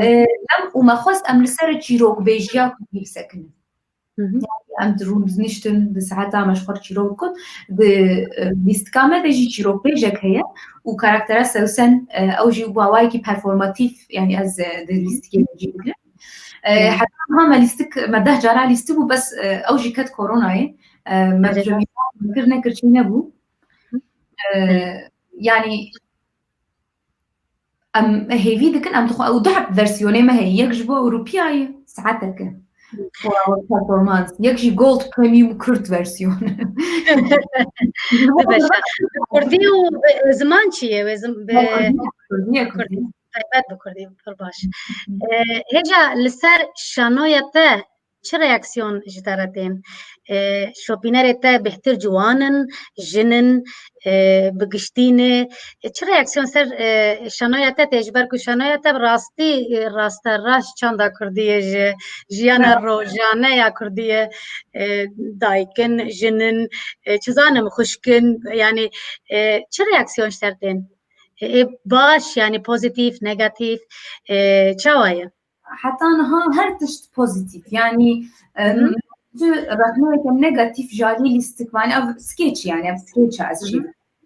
e, em û me xwest em li ser çîrokbêjiya kurdî bisekinin. Hı hı. Yanî em di rûn niştin, di saeta me ji xwe re çîrok got, di, e, lîstika me de jî çîrokbêjek heye û karaktera Sewsen, e, ew jî bi awayekî performatîf, yanî ez, e, di lîstikê de cî digirim. E, Evet. Heta niha me lîstik, me deh cara lîstibû, bes, e, ew jî ket koronayê. E, me Evet. premiera kir nekir çi nebû. E, Evet. Yanî em hêvî dikin, em dixwe-, ew du heb versiyonê me heye. Yek ji bo Ewropiyayê, saeteke. Hı. Û ew performans. Yek jî Gold Premium Kurd versiyon. Bibeşe. Kurdî û bi, ziman çi ye? Wê zim-, bi Kurdî, Kurdî. Taybet bi Kurdî, pir baş. Hı hı. E, hêja li ser şanoya te çi reaksiyon ji te re tên? E, şopînerê te bêhtir ciwan in, jin in, e, bi giştî ne? E, çi reaksiyon ser, e, şanoya te tê? Ji ber ku şanoya te bi rastî, e, rasterast çanda kurdî ye, ji jiyana Bravo. rojane ya kurdî ye, e, dayik in, jin in, e, çi zanim, xwişk in, yanî, e, çi reaksiyon ji te re tên? E, e, baş, yanî pozîtîf, negatîf, e, çawa ye? Heta niha her tişt pozîtîf. Yanî, Hı hı. em, tu rexneyeke negatîf ji alî lîstik, yanî ev skeç, yanî ev skeç e, ez Hı hı. jî.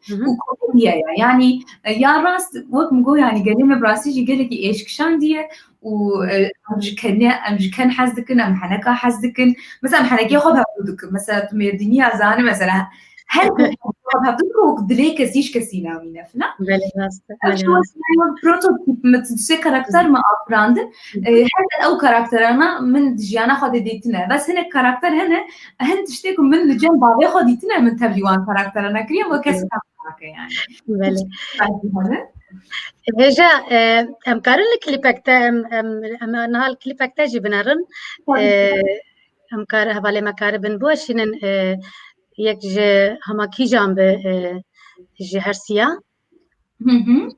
Hı hı. Û komediye ye. Yanî, e, ya rast, wek min got, yanî gelê me bi rastî jî gelekî êşkişandiye û, e, em ji kene, em ji ken hez dikin, em heneka hez dikin. Mesela em henekê xwe bi hev dikin. Mesela tu Mêrdînî ya, zanî mesela her kes Hevdû rok dilê kesî ji kesî namîne filan. Belê, rast e. Ev belê, şewa rast. Sima wek prototîp min, tu sê karakter min afirandin. E, her ew karakterana min di jiyana xwe de dîtine. Bes hinek karakter hene, hin tiştê ku min li cem bavê xwe dîtine, min tevlî wan karakterana kiriye, wek kes nake yani. Belê. Hêja, e, em karin li klîpek te, em, em, em niha li klîpek te jî binerin. Tabii. E, em kar, hevalê me karibin biweşînin, e, yek ji hema kîjan bi, e, ji hersiya. Hı hı.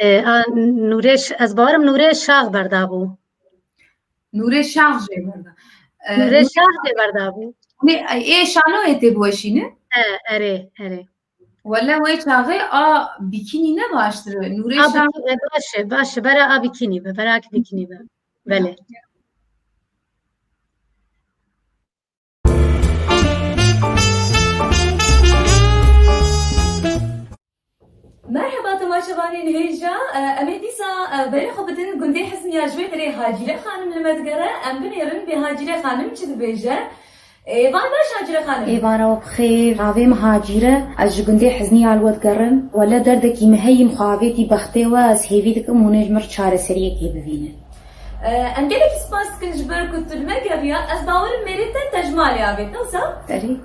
E, a, Nûrê Ş-, ez bawerim Nûrê Şax berdabû. Nûrê Şax jê berda. E, Nûrê Nûrê Şax jê berdabû. Nê, ê şanoyê tê biweşîne? E, erê, erê. Wele wê çaxê a bikînî ne baştir e. Nûrê A, Şax bikî-, e, baş e, baş e. Bera a bikînî be, bera a bikînî be. Belê. Merheba temaşevanên hêja, e, em ê dîsa, e, berê xwe bidin gundê Hizniya ji wê derê Hacîre Xanim li me digere, em binêrin bê Hacîre Xanim çi dibêje. Ê, van baş Hacîre Xanim. Ê, vana we bi xêr, navê min Hacîre, ez ji gundê Hizniya li we digerim. Wele derdekî min heyî, min xwe avêtî bextê we, ez hêvî dikim hûn ê ji min re çareseriyekê bibînin. E, em gelekî spas dikin ji ber ku tu li me geriya. Ez bawerim mêrê te, te ji malê avêt, ne wisa? Erê.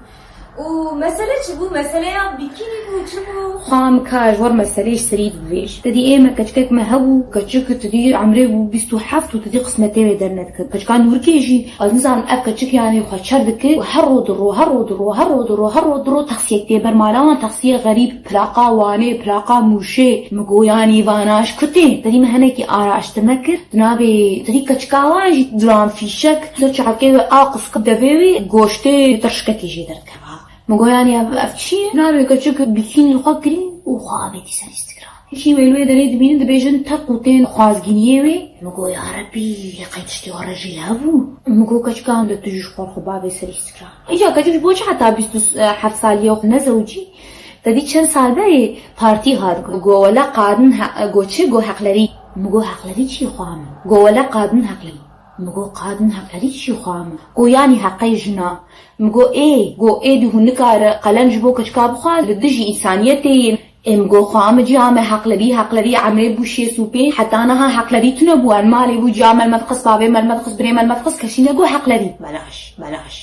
Û mesele çi bû? Meseleya bikînî bû, çi bû? Xwam ka ji wir meseleyê ji serî bibêj. Te dî ê me keçikek me hebû, keçik te dî emrê bû bîst û heft û te dî qismetê wê dernedikir. Keçika Nûrkê jî, ez nizanim ev keçik yanî xwe çer dikir û her ro du ro, her ro du ro, her ro du ro, her ro du ro taksiyek tê ber mala wan, taksiyê xerîb, plaqa Wanê, plaqa Mûşê. Min got yanî vana ji ku tê? Te dî min henekî araştirme kir. Di navê te dî keçika wan jî duran fîşek, ser çavkê wê a qisqik devê wê, goştê tirşikekê jê derdikeve. Min got, "Yanî ev, ev çi ye?" Navê keçik bikînî li xwe kirî û xwe avêtî ser Instagram. Kî wê li wê derê dibînin, dibêjin teq û tên xwazgîniyê wê. Min got, "Ya Rebî, lê qey tiştê were jî hebû?" Min got, "Keçika min de tu jî ji xwe re xwe bavê ser Instagram." Îca keçik ji bo çi heta bîst û heft saliyê xwe nezewicî? Te dî çend sal berê partî hat got, got, "Wele qadin he-, got çi? Got heqlerî." Min got, "Heqlerî çi xwe min?" Got, "Wele qadin heqlerî." Min got, "Qadin heqlerî çi xwe min?" Got, "Yanî heqê jina." Min got, "Ê." Got, "Ê dî hûn nikare qelem ji bo keçika bixwaz, li dijî însaniyetê yên." Ê min got, "Xwe min ciya me heqlerî, heqlerî emrê bû şêst û pênc, heta niha heqlerî tune bû, em malê bû ciya me li me diqis, bavê me li me diqis, birê me li me diqis, kesî negot heqlerî." Belaş, belaş.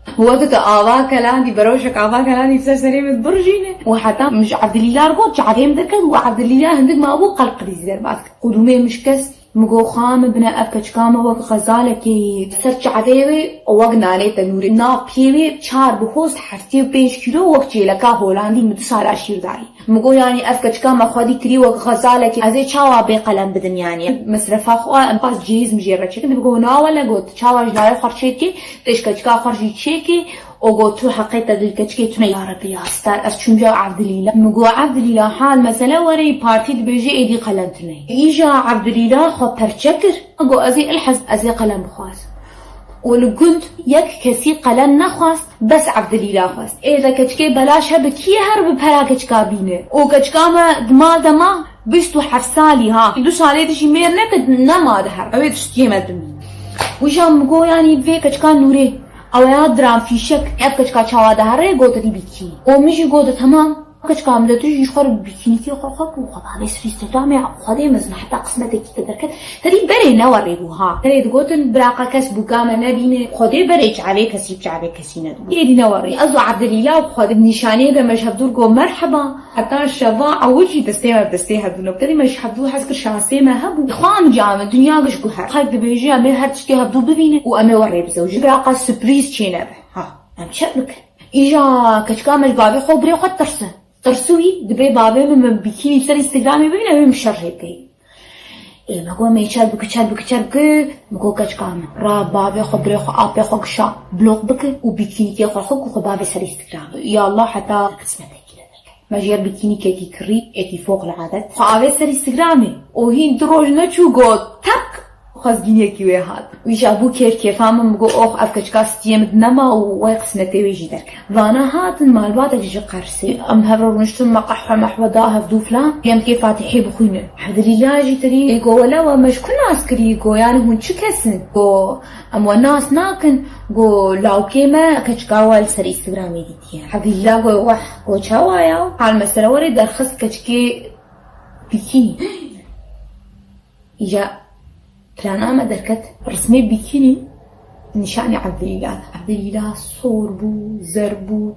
Wek tu ava kelandî, beroşek ava kelandî ser serê min birijîne. Û heta min ji Evdilîla re got, çavê min derket û Evdilîla hindik mabû qelb qirîzî derbas kir. Qudûmê min şikest. Min got, "Xwe min bine ev keçika me wek xezalekê ser çavê wê, wek nanê tenûrê. Nav piyê wê çar bi host heftê û pênc kîlo wek çêleka Holandî min du sala şîr dayî." Min got, "Yanî ev keçika me xwedî kirî wek xezalekê, ez ê çawa bê qelem bidim yanî? Mesrefa xwe em pas cihêz min jê re çêkin." Min got, "Na wele," got, "çawa ji layê xwe re çêkê, tê ji keçika xwe re jî çêkê." O got, "Tu heqê te dil keçikê tune." Ya Rebî ya star, ez çûm ca Evdilîla. Min got, "Evdilîla, hal mesele were, partî dibêje êdî qelem tune." Îja Evdilîla xwe perçe kir. Got, "Ez ê ilhez, ez ê qelem bixwazim." Û li gund yek kesî qelem nexwast, bes Evdilîla xwest. Ê de keçikê belaş hebe, kî ye here bi pera keçika bîne? Û keçika me di mal de ma bîst û heft salî ha. Du salê dijî mêr neke nema de here. Ew ê tiştiyê me dimîne. Wîja min got, "Yanî vê keçika Nûrê, ew ya diran fîşek, ev keçika çawa de here?" Got, "Te dî bîkî." Û min jî got, "Temam." Keçika min de tu jî ji xwe re bikînîkê xwe xwe bû, xwe bavê ser Instagramê, Xwedê mezin heta qismetekî te derket. Te dî berê newerê bû ha. Berê digotin, "Biraqa kes bûka me nebîne." Xwedê berê çavê kesî bi çavê kesî nedibû. Êdî newerê. Ez û Evdilîla û Xwedê nîşaniyê de me ji hevdû re got, "Merheba." Heta şeva ewil jî destê me bi destê hevdû nebû. Te dî me ji hevdû hez kir, şansê me hebû. Xwe em ca me, dinya giş guher. Xelk dibêje, "Em ê her tiştê hevdû bivînin û em ê werê bizewicin. Biraqa surprîz çê nebe." Ha, em çi bikin? Îja keçika me ji bavê xwe û birê xwe tirse. Tirsûyî, dibê bavê min, min bikînî ser Instagramê bibîne, wê min şerê bikê. Ê, me got, "Mê çer bike, çer bike, çer bike." Min got, "Keçika min, ra bavê xwe, birê xwe, apê xwe gişa blok bike û bikînîkê xwe xwe ku xwe bavê ser Instagram." Ya Allah, heta qismetekî de derket. Me jê re bikînîkekî kirî, êkî foq li adet. Xwe avê ser Instagramê. O hîn du roj neçû got, tak! Xwezgîniyekî wê hat. Wî jî bû kêf kêfa min, min got, "Ox, ev keçika stiyê min nema û wê qismetê wê jî derket." Vana hatin malbatek ji Qersê. Em hev re rûniştin, me qehwe mehwe da hevdû filan. Em kê Fatihê bixwînin. Evdilîla jî tirî, ê go, "Wele we me ji ku nas kirî?" Go, "Yani hûn çi kes in?" Go, "Em we nas nakin." Go, "Lawkê me keçika we li ser Instagramê dîtiye." Evdilîla go, "Weh." Go, "Çawa ya?" Hal mesele werê derxist keçikê bikînî. Îja plana me derket, rismê bikînî nîşanî Evdilîla da. Evdilîla sor bû, zer bû.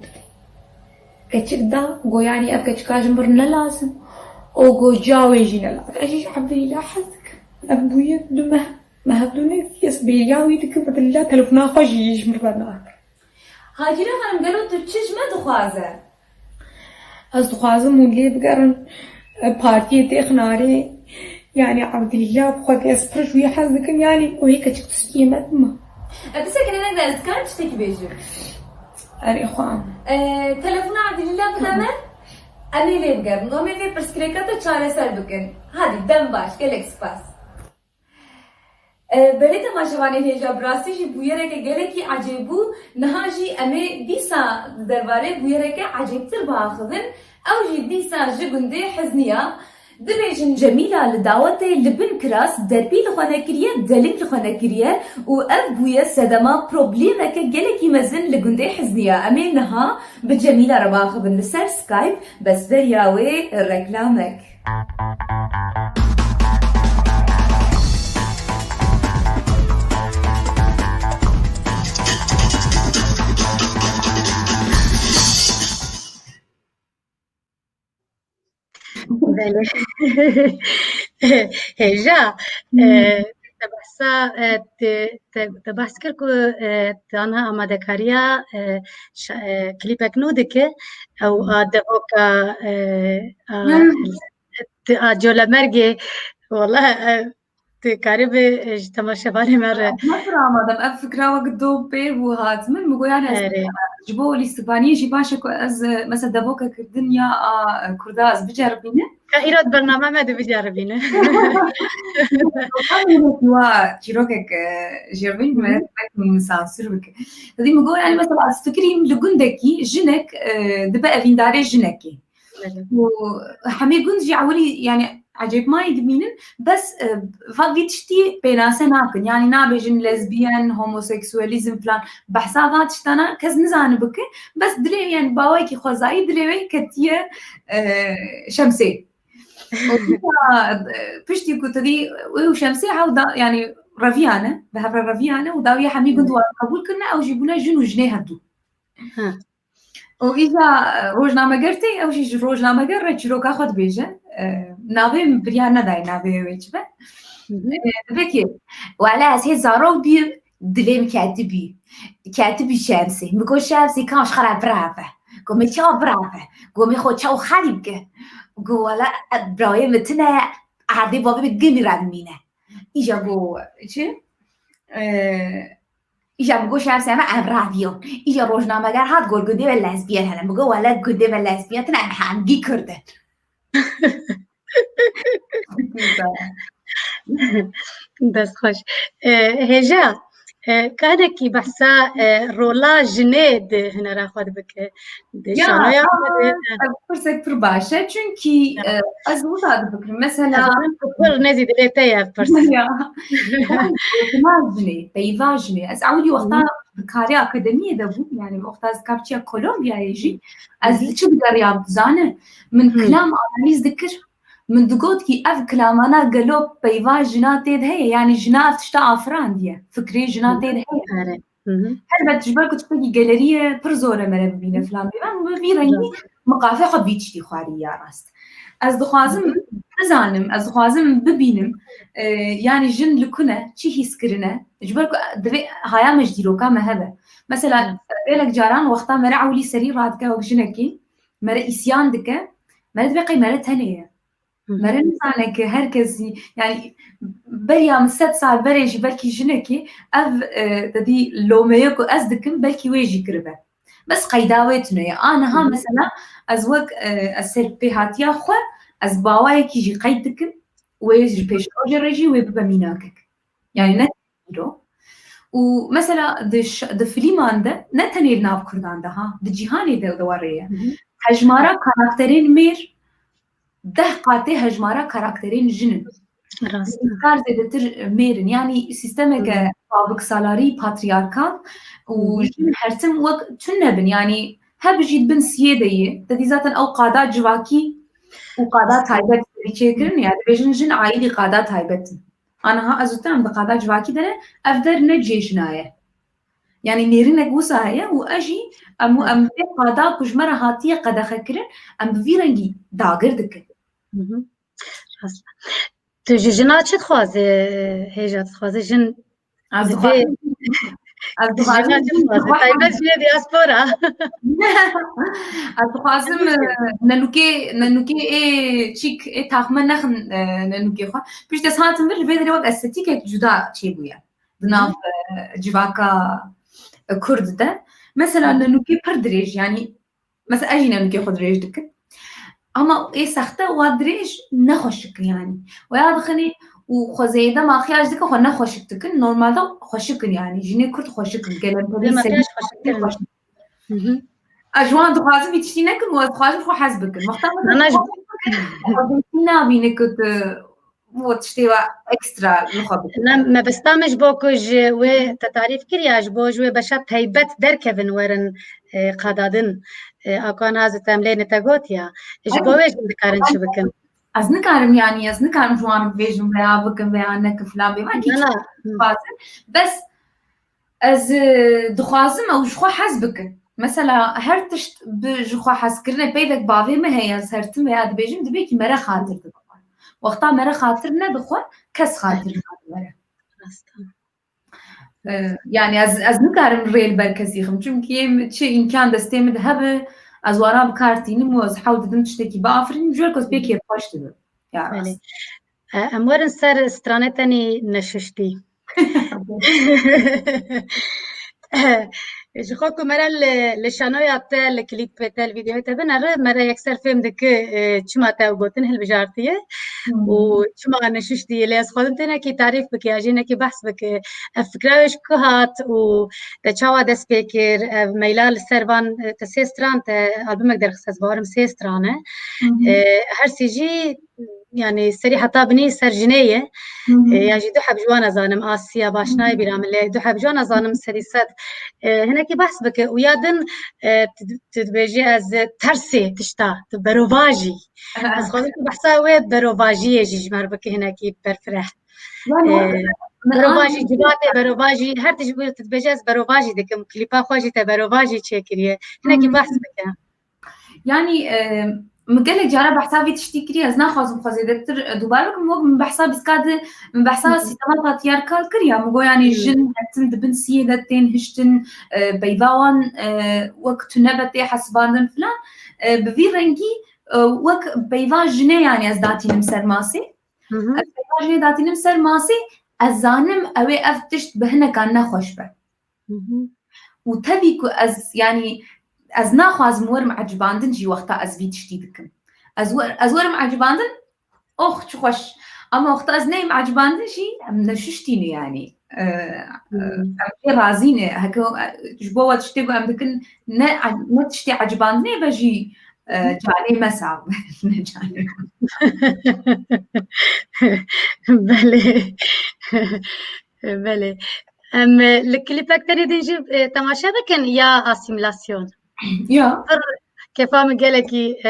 Keçik da, go, "Yani ev keçika ji min ne lazim?" O go, "Ca wê jî ne lazim." Ez jî ji Evdilîla hez dikim. Ev bûye du meh, me hevdû ne, ez bêriya wî dikim, Evdilîla telefona xwe jî ji min re nake. Hacîre Xanim, gelo tu çi ji me dixwaze? Ez dixwazim hûn lê bigerin, e, partiyê têxin arê. Yani Evdilîla bi xwe dê ez pir ji wî hez dikim, yani o yê keçik tiştiyê me dima. E, bisekine ne ez dikarim tiştekî bêjim. Erê xwe. E, telefona Evdilîla bide me, em ê lê bigerin. Em ê vê pirsgirêka te çareser bikin. Hadî, dem baş, gelek spas. E, belê temaşevanên hêja, bi rastî jî bûyereke gelekî ecêb bû. Niha jî em ê dîsa di derbarê bûyereke ecêbtir biaxivin. Ew jî dîsa ji gundê Hizniya. Dibêjin Cemîla li dawetê li bin kiras derpî li xwe nekiriye, delik li xwe nekiriye û ev bûye sedema problemeke gelekî mezin li gundê Hizniya. Em ê niha bi Cemîla re biaxivin li ser Skype, bes beriya wê reklamek. Belê. Hêja, e, te behsa, e, te, te, te behs kir ku, e, te anha amadekariya, e, şa-, e, klîpek nû dike, ew a devoka, e, a, Te a Colemêrgê, wala, e, tu karî bi, e, ji temaşevanê me re. Ez ne pir amadem. Ev fikra wek do pê bû hat min. Min got, yani, ez, Erê. Ji bo lîstikvaniyê jî baş e ku ez, e, mesela devoke kirdin ya a, e, kurda ez biceribînim. Ka îro di bername me de biceribîne. Wa çîrokek, e, jêr bîn me, belkî min sansür bike. Dî min got, yani, mesela ez fikirîm li gundekî jinek, e, dibe evîndarê jinekê. Belê. Û hemê gund jî ewilî, yani, ecêbmayî dimînin, bes, e, va vî tiştî pênase nakin. Yani, nabêjin lezbiyen, homoseksuelîzm filan. Behsa va tiştana kes nizane bike. Bes dilê, yani, bawayekî xwezayî dilê wê ketiye, e, Şemsê. Û dîsa, e, piştî ku tu dî wê û Şemsê hew da, yani, reviyane, bi hev re reviyane û dawiya hemî gund wan qebûl kirine, ew jî bûne jin û jinê hevdû. Ha. Û îja, e, rojnameger tê, ew jî ji rojnameger re çîroka xwe dibêje. E, navê min biryar nedayê navê wê çi be. Hı hı. E, dibe ki, wele ez hê zarok bîm, dilê min ketibî. Ketibî Şemsê. Min got, "Şemsê, ka ji xwe re bireve." Got, "Min çawa bireve?" Got, "Min xwe çawa xelî bike?" Got, "Wele, e, birayê min tine, erdê bavê min gimî re dimîne." Îja got, çi? E, Îja min got, "Şemsê, em, em radiyon." Îja rojnameger hat, got, "Gundê me lezbiyen hene." Min got, "Wele gundê me lezbiyen tine, em hemgî Kurd in." Dest xweş. E, hêja, e, kanekî behsa, e, rola jinê di hunera xwe de bike. Di Ya, şanoya xwe de. Aa, pirsek pir baş e, çunkî, Ya. e, ez wisa difikirim. Mesela, Ez zanim ku pir nêzî dilê te ye pirs. Ya. Peyva jinê, peyva jinê. Ez ewilî wexta Hı. bi karê akademiyê de bûm, yani wexta ez kapçiya Kolombiyayê jî, ez Hı. li çi digeriyam, dizane? Min Hı. kilam analîz dikir. Min digot ki ev kilamana gelo peyva jina tê de heye, yani jina ev tişta afirandiye, fikrê jina Hı. tê de heye. Erê. Hı hı. Helbet ji ber ku tiştekî gelerî ye, pir zor e me re bibîne filan bêvan. Bi vî rengî Hı. min qafê xwe vî tiştî xwarî ya rast. Ez dixwazim Hı hı. bizanim, ez dixwazim bibînim, e, yani jin li ku ne, çi hîs kirine. Ji ber ku divê haya me ji dîroka me hebe. Mesela, Hı. gelek caran wexta me re ewilî serî radike wek jinekî, me re îsyan dike, me re divê qey me re tenê ye. Hı hı. Me re nizane ki her kesî, yani beriya min sed sal berê jî belkî jinekê ev, e, te dî lomeye ku ez dikim, belkî wê jî kiribe. Bes qeyda wê tune ye. A niha Hı hı. mesela ez wek, e, ez serpêhatiya xwe, ez bawayekî jî qeyd dikim, wê ji pêşrojê re jî wê bibe mînakek. Yani ne îro. Û mesela di, ş- di filîman de, ne tenê li nav Kurdan de ha, di cîhanê de, de were ye. Hejmara karakterên mêr deh qatê hejmara karakterên jin in. Rast. Kar zêdetir mêr in. Yani sîstemeke pabiksalarî, patriyarkal û jin her tim wek tune bin. Yani hebijî di bin siyê de yê. Te dî zaten ew qada civakî û qada taybet tevî çêkirin. Yani dibêjin jin aîdî qada taybet in. Aniha ez û te em di qada civakî de ne, ev der ne cihê jina ye. Yani nêrînek wisa heye û ez jî em û em vê qada ku ji me re hatiye qedexekirin, em bi vî rengî dagir dikin. Rast. Tu ji jina çi dixwaze, hêja dixwaze jin? Ez dixwazim, ez dixwazim, Taybet jî diaspora. Ez dixwazim, e, nenûkê, nenûkê ê çîk, ê taxme nexin, e, nenûkê xwe. Pişt ez hatim vir, vê derê wek estetîkek cuda çêbûye. Di nav, e, civaka, e, Kurd de. Mesela nenûkê pir dirêj, yani, mesela ez jî nenûkê xwe dirêj dikim. Ama ê sexte wa dirêj ne xweşik in yani. Waya dixinê û xwe zêde makyaj dikin, xwe ne xweşik dikin. Normalde xweşik in yani. Jinê Kurd xweşik in. Gelemperî Makyaj sedî xweşik in. Ez ji wan dixwazim vî tiştî nekin û ez dixwazim xwe hez bikin. Wexta me Nana ji- xwe hez bikin, nabîne ku tu bo tiştê ve ekstra li xwe bikin. Ne, mebesta min ji bo ku ji wê te tarîf kiriya, ji bo ji wê beşa taybet derkevin werin, e, qada din, e, a ku an ez û te em lê ne te gotiya. Ji bo wê jin dikarin çi bikin? Ez nikarim yani, ez nikarim ji wan bibêjim veya bikin veya nekin filan bê. Wekî Nana. dixwazim. Bes ez, e, dixwazim ew ji xwe hez bikin. Mesela her tişt bi ji xwe hezkirinê peyvek bavê me heye, ez her tim veya dibêjim, dibê ki mere xatir dixwe. Wexta mere xatir nedixwe, kes xatir nade mere. Rast. E, yani ez, ez nikarim rê li ber kesî xim. Çimkî em çi îmkan destê min de hebe, ez wana bi kar tînim û ez hewl didim tiştekî biafirînim. Ji wer ku ez pê kêfxweş dibim. Ya Belê. rast. E, em werin ser stranê tenî neşiştî. Ji xwe ku me re li, li şanoya te, li klîpê te, li vîdeoyê te binere, me re yekser fêm dike, e, çima te ew gotin hilbijartiye û çima neşiştî. Lê ez xwazim tenekî tarîf bike ya jî hinekî behs bike. Ev fikra wê ji ku hat û te çawa dest pê kir? Ev meyla li ser van, e, te sê stran, te albumek derxist, ez bawerim sê stran e. E, her sê jî yani serî heta binî ser jinê ye. E, ya jî du heb ji wan ezanim, Asya baş nayê bîra min, lê du heb ji wan ezanim serî sed. E, hinekî behs bike û ya din, e, tu, tu dibêjî ez tersê tişta, tu berovajî. Ez xwazim tu behsa wê berovajiyê jî ji me re bike hinekî berfireh. Yani E, o- Berovajî, civatê berovajî, her tişt ku tu dibêje ez berovajî dikim, klîpa xwe jî te berovajî çêkiriye. Hinekî behs bike. Yani, e, min gelek cara behsa vî tiştî kiriye, ez naxwazim xwe zêdetir, e, dubare bikim. Wek min behsa bîska di, min behsa sîstema patriyarkal kir ya, min got yani jin her tim di bin siyê de tên hiştin, e, peyva wan, e, wek tune be tê hesibandin filan. E, bi vî rengî, e, wek peyva jinê yani ez datînim ser masê. Ez peyva jinê datînim ser masê, ez zanim ew ê ev tişt bi hinekan nexweş be. Û tevî ku ez, yani, ez naxwazim werim ecibandin jî wexta ez vî tiştî dikim. Ez wer-, ez werim ecibandin, oh, çi xweş. Ama wexta ez neyim ecibandin jî, em neşuştî ne, yani. E, e, em jê razî ne. Heke, e, ji bo we tiştê ku em dikin, ne, ne tiştê ecibandinê be jî, e, canê me sax be. Ne canê me. Belê. Belê. Em, e, li klîpek tenê din jî, e, temaşe bikin ya asîmîlasyon? Ya. Pir kefa min gelekî, e,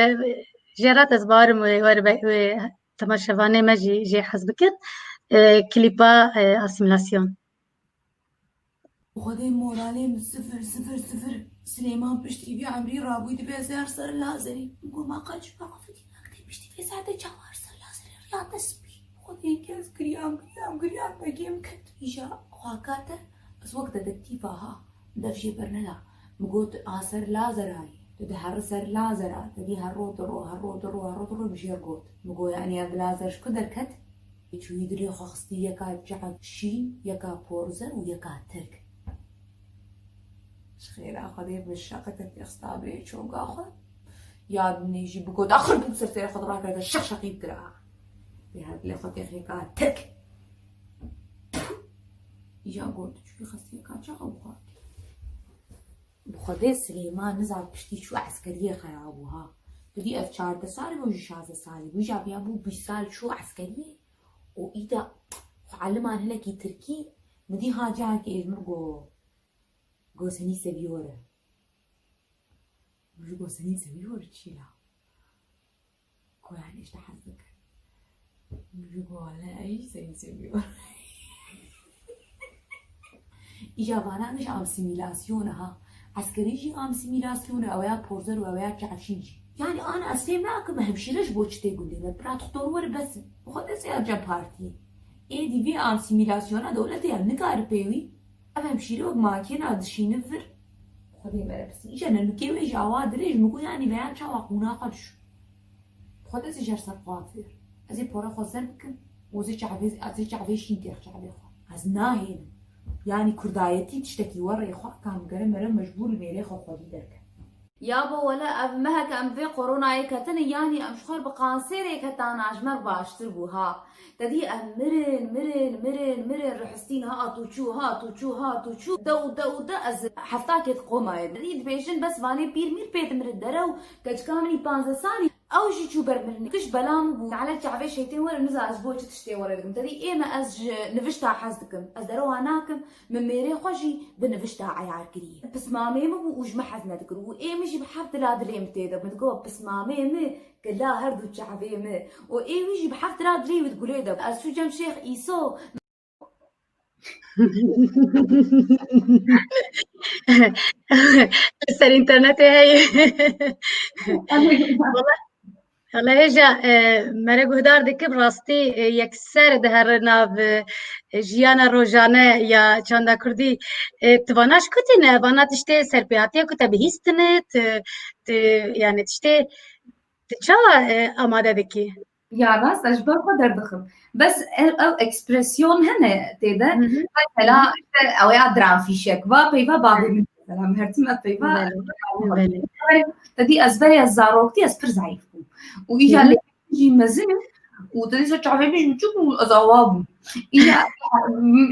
jê re ez bawerim wê, wê, wê temaşevanê me jî jê hez bikin. E, klîpa, e, asîmîlasyon. Xwedê moralê min sifir, sifir, sifir. Silêman piştî vî emrî rabûyî dibê ez ê her ser lazerî. Min got, ma qet ji me afitî nakitê piştî vê saetê çawa her ser lazerî riya te spî. Xwedê kes giriyam, giriyam, giriyam, begê min ket. Îja xwaka te, ez wek dedektîfa ha, dev jê berneda. Min got, a ser lazerayî, tu diherî ser lazera, te dî her ro diro, her ro diro, her ro diro, min jê re got. Min got, yanî ev lazer ji ku derket? Çûyî dirê xwe xistî yeka çiqek şîn, yeka porzer û yeka tirk. Ji xêra Xwedê bi şeqeke pêxista bê çolga xwe. Ya dinê jî bi goda xurt bi ser serê xwe de rakirete şeq şeqî bikira. Bê her dilê xwe têxê ka tirk. Îja got, çûyî xestiyeka çaxa bixwatî. Bi Xwedê Silêman niza piştî çû eskeriyê xera bû ha. Tu dî ev çardeh salî bû, jî şazdeh salî bû, îja viya bû bîst sal çû eskeriyê û îda xwe eliman hinekî tirkî, min dî ha careke êj min go, go senî seviyore. Min jî go senî seviyore çi la? Ko yani işte hez dikin. Min jî go wele ey senî seviyore. Îja vana ne ji amsîmîlasyona ha. Eskerî jî amsîmîlasyona, ew ya porzer û ew ya çavşîn jî. Yani ana ez fêm nakim hemşîre ji bo çi tê gundê me. Pira doktor were bes. Xwe destê ya cem partiyê. Êdî vê amsîmîlasyona dewletê ya nikare pêwî. Ev hemşîre wek makêna dişîne vir. Xwedê me re pirsî. Îja nenûkê wê ji awa dirêj min got, yanî veya çawa qûna xwe dişû. Xwedê ez ê jer ser xwe fêr. Ez ê pora xwe zer bikim. Û ez ê çavê, ez ê çavê şîn têx çavê xwe. Ez nahêlim. Yanî kurdayetî tiştekî werê xwe ka em gere mere mecbûr li mêrê xwe xwedî derke. Yabo wele ev meheke em vê koronayê ketine, yanî em ji xwe re bi kanserê ketana ji me re baştir bû ha. Te dî em mirin, mirin, mirin, mirin, rihistîn hat û çû, hat û çû, hat û çû, de û de û de ez heftakê diqomayê. Te dî dibêjin bes vanê pîr mîr pê dimirin dere û keçika min î panzdeh salî, ew jî çû ber mirinê. Giş bela min bû. Nale çavê şeytên were niza ez bo çi tiştê were dikim. Te dî ê me ez ji nivişta hez dikim. Ez derewa nakim. Min mêrê xwe jî bi nivişta eyar kiriye. Pismamê min bû û ji min hez nedikir. Û ê min jî bi heft dila dilê min tê de. Min digot, pismamê min, kila her du çavê min. Û ê wî jî bi heft dila dilê wî di gulê de. Ez çû cem Şêx Îso. Li ser înternetê heye. Wala Hela hêja, e, mere guhdar dikim, rastî, e, yekser dihere nav, e, jiyana rojane ya çanda kurdî. E, tu vana ji ku tîne? Vana tiştê serpêhatiye ku te bihîstine, tu, tu, yani tiştê, tu çawa, e, amade dikî? Ya rast, ez ji ber xwe derdixim. Bes ev, ev ekspresyon hene tê de. Hı hı. Mesela işte ew ya dramfîşek. Va peyva bavê min. Mesela min her tim ev peyva. Belê, belê. Te dî ez berê ez zaroktî ez pir zayîf bûm. Û îja Hı hı. lê jî mezin im. Û te dîsa çavê min jî biçûk bû, ez awa bûm. Îja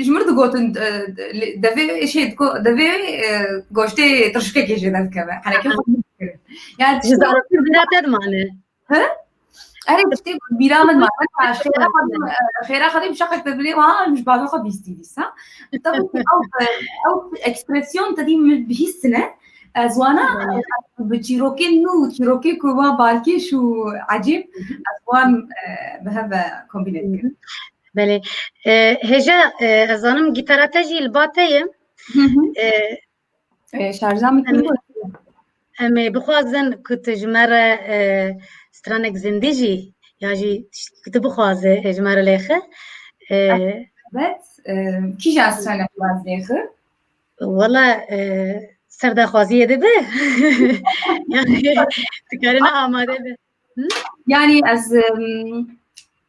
ji min re digotin, e, devê şey diko, devê, e, goştê tirşikekê jê derdikeve. Henekê xwe dikirin. Yani Ji zarokî bîra te dimane. He? Erê, tiştê bîra min ma, xêra xwe dî, xêra xwe dî şaqek te bilê, ha, em ji bavê xwe bîstî dîsa. Tabii ki ew, ew ekspresyon te dî min bihîstine. Ez wana, Belê. bi çîrokên nû, çîrokê ku wa balkêş û ecêb, ez wan, e, bi hev ve kombîne dikim. Belê. E, hêja, e, ez zanim gîtara te jî li ba te ye. Hı hı. E, E, şarja min Em, kul em ê bixwazin ku tu ji me re, e, stranek zindî jî, ya jî tişt ku tu bixwaze, e, ji me re lêxe. E, Evet, e, kîja stranek baz lêxe? Wala, e, ser daxwaziyê dibe. Yani, tu karine amade be. Hı? Yani ez, em,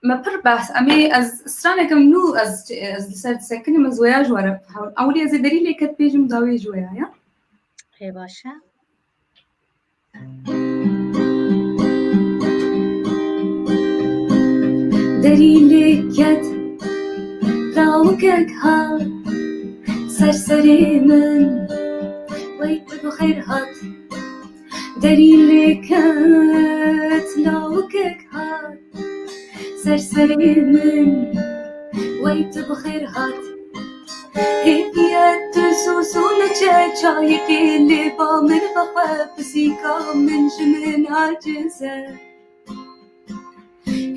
me pir behs, em ê ez stranekim nû ez, ez li ser disekinim, ez wêya ji we re hewl. Ewilî ez ê derî lê ket bêjim da wê ji wêya ya. Ê baş e. Derî lê ket, lawikek hat, ser serê min, wey tu bi xêr hat. Derî lê ket, lawikek hat, ser serê min, wey tu bi xêr hat. Hêviye tu zû zû neçe çayekê lê ba min vexwe, pisîka min ji min aciz e.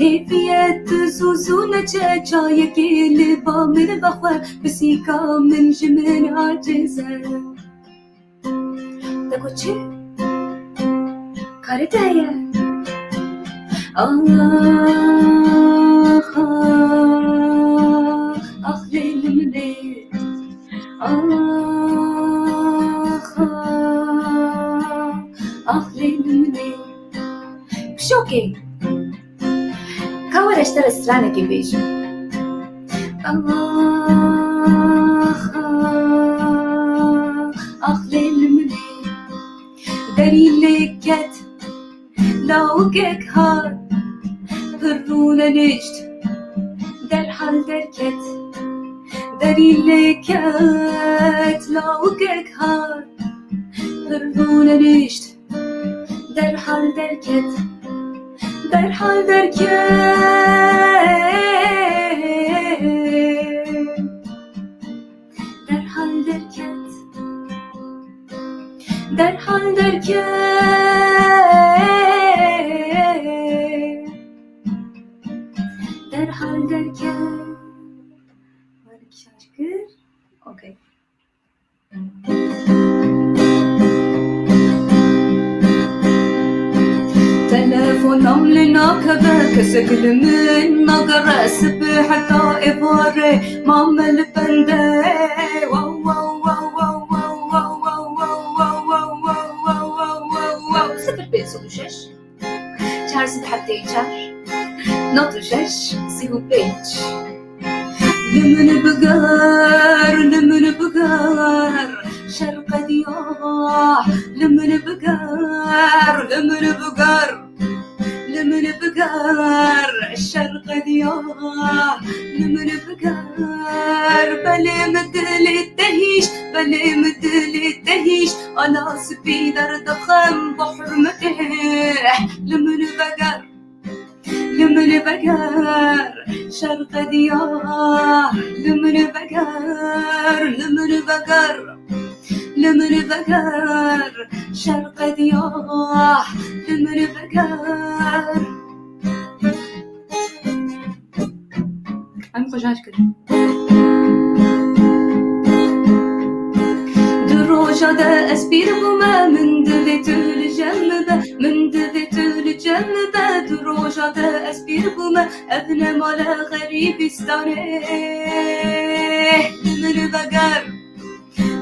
Hêviye tu zû zû neçe çayekê lê ba min vexwe, pisîka min ji min aciz e. Te got çi? Karê te heye? Ax, ax, ax lê li min ê. Ax, ax, ax lê li min ê. Pişokê. Ka were ji te re stranekê bêjim. Ax, ax, ax lê li min ê. Derî lê ket, lawikek hat, pir rûne nişt, derhal derket. Derî lê ket lawikek hat, pir rûnenişt, derhal derket, derhal derket, derhal derket, derhal derket, derhal derket. Were kişaş kir. Okey. Telefonam lê nakeve, kesek li min nagere, sibê heta êvarê mame li bende. Wow, wow, wow. Sifir pênc sed û şeş, çar sed heftê û çar, nod û şeş, sî û pênc. Li min biger, li min biger, şer qediya. Li min biger, li min biger, li min biger, şer qediya. Li min biger, belê min dilê te hîşt, belê min dilê te hîşt. Ala spî derdixim bo hurmetê. Li min veger, li min veger, şer qediya. Li min veger, li min veger, li min veger, şer qediya. Li min veger. Em xweşaş kirin. Di roja de ez pîr bûme, min divê tu li cem be, min divê tu li cem be. Di roja de ez pîr bûme, ev ne male xerîbistanê. Li min veger,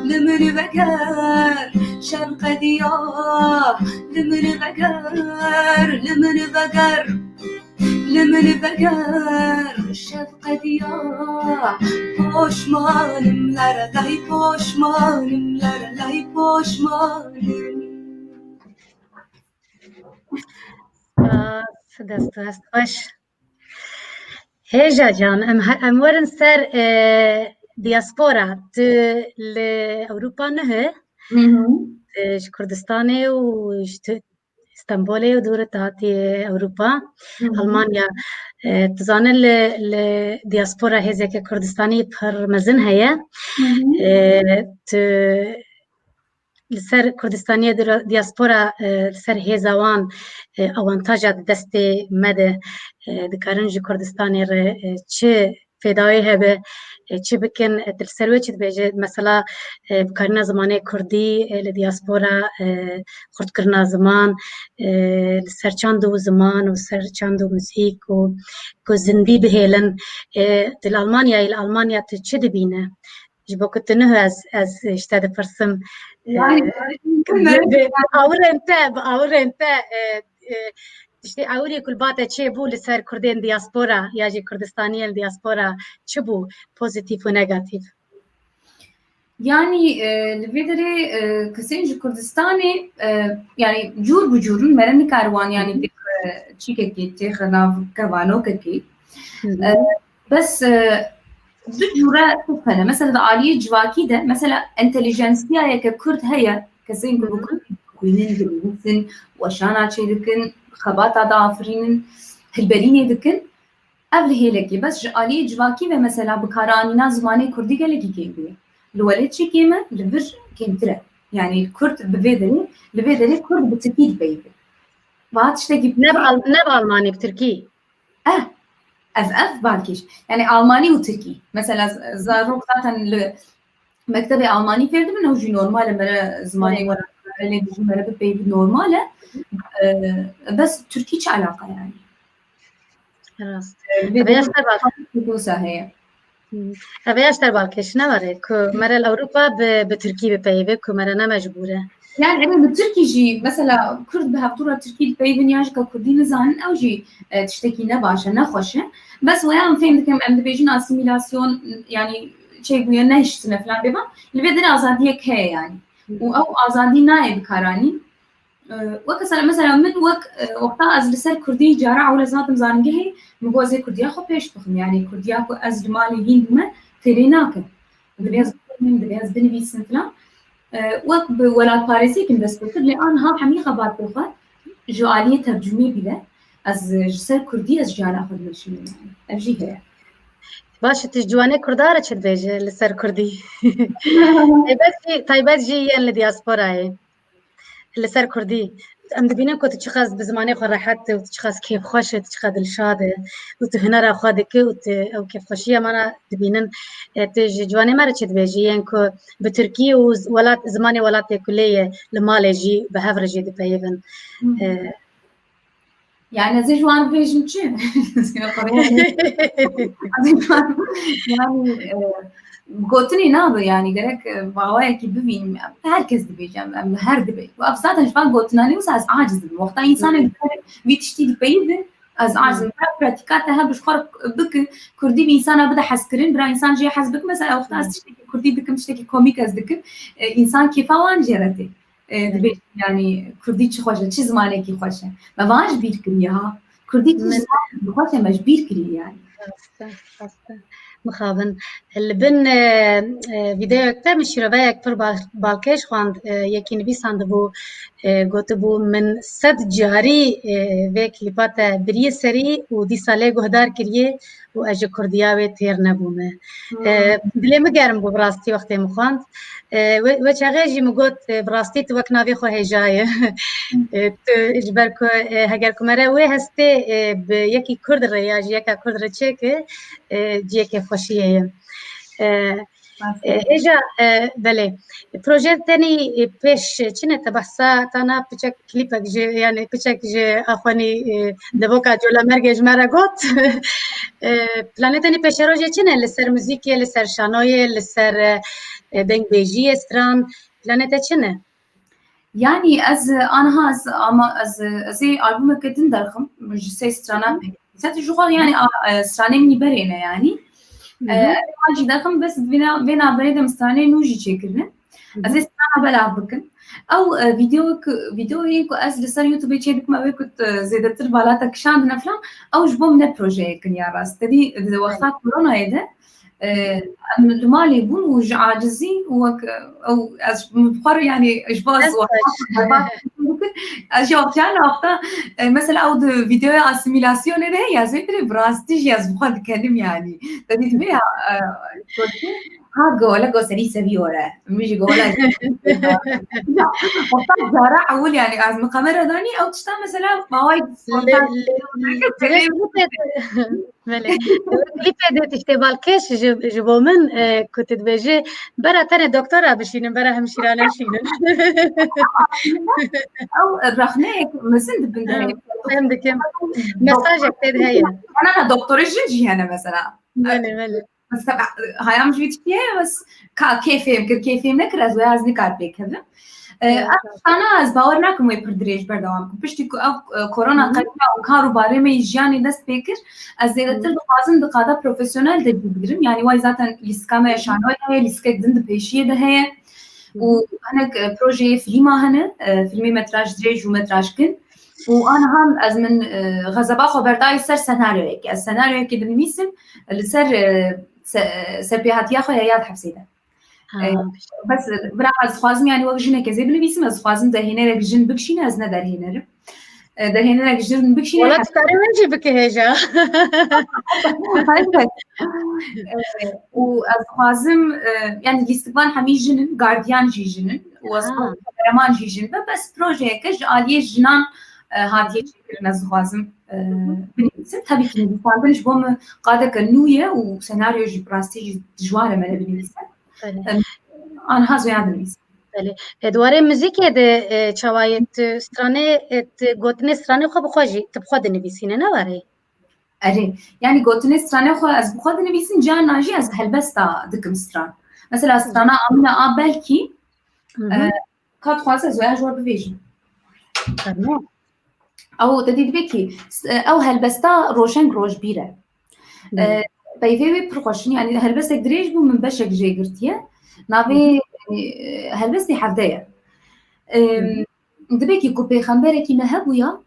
li min veger, şer qediya. Li min veger, li min veger, li min veger, şev qediya. Poşmanim, lerelay, poşmanim, lerelay, poşmanim. Spas, dest, dest xweş. Hêja can, em he-, em werin ser, e, diaspora. Tu li Ewropa nihe, Hı hı. e, ji Kurdistanê û ji tu-, Stenbolê û dûr te hatî Ewropa, Hı hı. Almanya. E, tu zanî li, li diaspora hêzeke Kurdistanî pir mezin heye. Hı hı. E, tu li ser Kurdistaniyê di ra-, diaspora, e, li ser hêza wan, e, awantaja di destê me de, e, dikarin ji Kurdistanê re, e, çi fêdayê hebe, e, çi bikin, e, tu li ser wê çi dibêje? Mesela, e, bikarîna zimanê kurdî, e, li diaspora, e, xurtkirina ziman, e, li ser çand û ziman û ser çand û muzîk û ku zindî bihêlin. E, tu li Almanyayê, li Almanya tu çi dibîne? Ji bo ku tu niho ez, ez ji te dipirsim. Yani, e, bi, bi awirên te, bi awirên te, e, e, tiştê ewilî ku li ba te çêbû li ser Kurdên diaspora ya jî Kurdistaniyên diaspora çi bû, pozîtîf û negatîf? Yani, e, li vê derê, e, kesên ji Kurdistanê, e, yani cûr bi cûr in, mere nikar wan yani Hı hı. têxe çîkekê, têxe nav kevanokekê. Hı hı. E, Bes, e, du cûre tişt hene. Mesela di aliyê civakî de, mesela entelijansiyayeke kurd heye, kesên ku bi Hı hı. kurdî dixwînin, dinivîsin, weşana çêdikin, xebata diafirînin, hilberînê dikin. Ev li hêlekê. Bes ji aliyê civakî ve mesela bikaranîna zimanê kurdî gelekî kêm bûye. Li welêt jî kêm e, li vir kêmtir e. Yani kurd bi vê derê, li vê derê kurd bi tirkî dipeyive. Va tiştekî Ne bi al-, ne bi almanî, bi tirkî. Eh, ev, ev balkêş. Yani Almanî û Tirkî. Mesela z-, zarok zaten li mektebê Almanî fêr dibin, ew jî normal e, mere zimanê Evet. we re, lê dijî mere bipeyivî normal e. Ee, bes Tirkî çi alaqa yani? Rast. Ee, Ev ya ji te bak. Wisa heye. Hmm. Ev ya ji te balkêş ne were ku mere li Ewropa bi, bi Tirkî bipeyivê, ku mere ne mecbûr e. Yani, ev bi Tirkî jî, mesela, Kurd bi hevdû re Tirkî dipeyivin, yan jî ka Kurdî nizanin, ew jî, e, tiştekî ne baş e, ne xweş e. Bes weya em fêm dikim, em dibêjin asîmîlasyon, yani, çêbûye, nehiştine filan bêvan. Li vê derê azadiyek heye, yani. Hı. Û ew azadî nayê bikaranîn. E, weke sala, mesela, min wek, e, wexta ez li ser Kurdî cara ewil ez hatim zanîngehê, min got ez ê Kurdiya xwe pêş bixim. Yani, Kurdiya ku ez li malê hîn bûme, têlê nakin. Divê ez bixwînim, divê ez binivîsim filan. E, wek bi welatparêziyek min dest pê kir, lê aniha hemî xebatê xwe ji aliyê tercûmê bîle, ez ji ser kurdî ez jiyana xwe dimeşînim yani. Ev jî heye. Baş e, tu ji ciwanê kurda re çi dibêje li ser kurdî? Taybet jî, taybet jî yên li diasporayê. Li ser kurdî. Em dibînin ku tu çiqas bi zimanê xwe rehet e û tu çiqas kêfxweş e, tu çiqas dilşad e û tu hunera xwe dike û tu ew kêfxweşiya me re dibînin. E, tu ji ciwanê me re çi dibêjî? Yên ku bi tirkî û z-, welat, zimanê welatê kulê ye, li malê jî bi hev re jî dipeyivin. Hmm. E, Yani ez ê ji wan bibêjim çi? Ez ê ji wan, yani, e, gotinê nabe, yani gerek, e, bi awayekî bivînim. Her kes dibêje, em, em li her dibe. Ev zaten ji van gotinanê wisa ez aciz dibim. Wexta însanek dikare vî tiştî dipeyivin, ez aciz dibim. Pra-, pratîka te hebe ji xwe re bike, kurdî bi însana bide hezkirin, bira însan jê hez bike. Mesela wexta ez tiştekî kurdî dikim, tiştekî komîk ez dikim, e, însan kêfa wan jê re tê. E, dibêjin, yani, kurdî çi xweş e, çi zimanekî xweş e. Me van ji bîr kiriye ha. Kurdî çi zimanekî xweş e, me ji bîr kiriye yani. Rast e, rast e. Mixabin. Li bin, e, e, vîdeoyek te min şîroveyek pir bal-, balkêş xwend, e, yekî nivîsandibû, e, gotibû, min sed carî, e, vê klîpa te biriye serî û dîsa lê guhdar kiriye û ez ji kurdiya wê têr nebûme. Hmm. E, dilê min germ bû bi rastî wextê min xwend. E, we, we çaxê jî min got, e, bi rastî tu wek navê xwe hêja yî. E, tu ji ber ku, e, heger ku mere wê hestê, e, bi yekî kurd re ya ji yeka kurd re çêke, e, ciyekê xweşiyê ye. E, Rast e, e. Hêja, e, belê. Proje tenî, e, pêş çi ne, te behsa tana piçek klîpek ji, yani piçek ji axwenî, e, devoka Colemêrgê ji me re got. E, planê tenî pêşerojê çi ne? Li ser muzîkê, li ser şanoyê, li ser, e, e, dengbêjiyê, stran, planê te çi ne? Yani ez, e, aniha ez, ama ez, e, ez ê albumeke din derxim, ji sê stranan pêk. Zaten ji xwe yani, a, e, stranê min berê ne yani. Hı hı. E, ez ê jî derxim, bes vê na-, vê navberê de min stranê nû jî çêkirine. Hı hı. Ez ê strana belav bikim. Ew, e, video ku, videoyê ku ez li ser YouTube çê dikim, ew ê ku, e, zêdetir bala te kişandine filan, ew ji bo min ne projeyek in ya rast. Tedî di wexta koronayê de, e, em li malê bûn û ji acizî û wek, e, ew, ez min bi xwe re, yani, ji bo ez wexta berbat bikim, ez jî wexta, e, mesela ew di videoya asîmîlasyonê de heye, ez ê dirê bi rastî jî ez bi xwe dikenim, yani. Tedî dibê ya, e, Ha, gole, go serî sevî ore. Min jî gole. Wexta cara ewil yani ez min kamera danî, ew tişta mesela maway spontan. Belê. Klîpê de tiştê balkêş ji, ji bo min, e, ku tu dibêjî, bera tenê doktora bişînin, bera hemşîrane şînin. Ew rexneyek mezin dibin de. Fem dikim. Mesajek tê de heye. Ana doktorê jin jî hene mesela. Belê, belê. Mesela, haya min ji vî tiştî heye, bes ka kê fêm kir, kê fêm nekir, ez wê ez nikar pê kevim. E, Evet, ev evet. Tiştana ez bawer nakim wê pir dirêj berdewam kim. Piştî ku ev, e, korona Hı hı. qeyrîya û kar û barê me yî jiyanê dest pê kir, ez zêdetir Hı. dixwazim di qada profesyonel de cî bigirim. Yani way zaten lîstika me Hı hı. şanoyê heye, lîstikek din di pêşiyê de heye. Hı hı. Û hinek, e, projeyê filîma hene, e, filmê metraj dirêj û metraj kin. Û aniha ez min, e, xezeba xwe berdayî ser senaryoyekê. Ez senaryoyekê dinivîsim, li ser, e, se-, serpêhatiya xwe ya yad hepsê de. Ha. E, bes, bira ez dixwazim, yani, wek jinek ez ê binivîsim, ez dixwazim derhênerek jin bikişîne, ez ne derhêner im. E, derhênerek jin bikişîne. Wala tu karê min jî bike hêja. Elbet. E, û ez dixwazim, e, yani, lîstikvan hemî jin in, gardiyan jî jin in, û ez Ha. dixwazim kameraman jî jin be, bes projeyeke ji aliyê jinan, e, hatiye çêkirin, ez dixwazim, e, Hı hı. binivîsim. Tabii ki nivîsandin ji bo min qadeke nû ye û senaryo jî bi rastî jî dijwar e me nebinivîse. Belê. Em, aniha zoya dinivîsim. Belê. E, di warê muzîkê de, e, çawa ye tu stranê, e, tu gotinê stranê xwe bi xwe jî, tu bi xwe dinivîsîne, ne warê? Erê. Yani gotinê stranê xwe ez bi xwe dinivîsim, carna jî ez helbesta dikim stran. Mesela strana Amîna a belkî, Hı hı. e, ka dixwaze ez waya ji we bivêjim. Fermo. Ew te dî dibe kî, s-, ew helbesta Roşeng Rojbîr e. Hı. E, peyvê wê pir xweş in, yani helbestek dirêj bû, min beşek jê girtiye. Navê, Hı. e, helbestê Hevde ye. E, Hı. Dibe kî ku pêxemberekî me hebûya,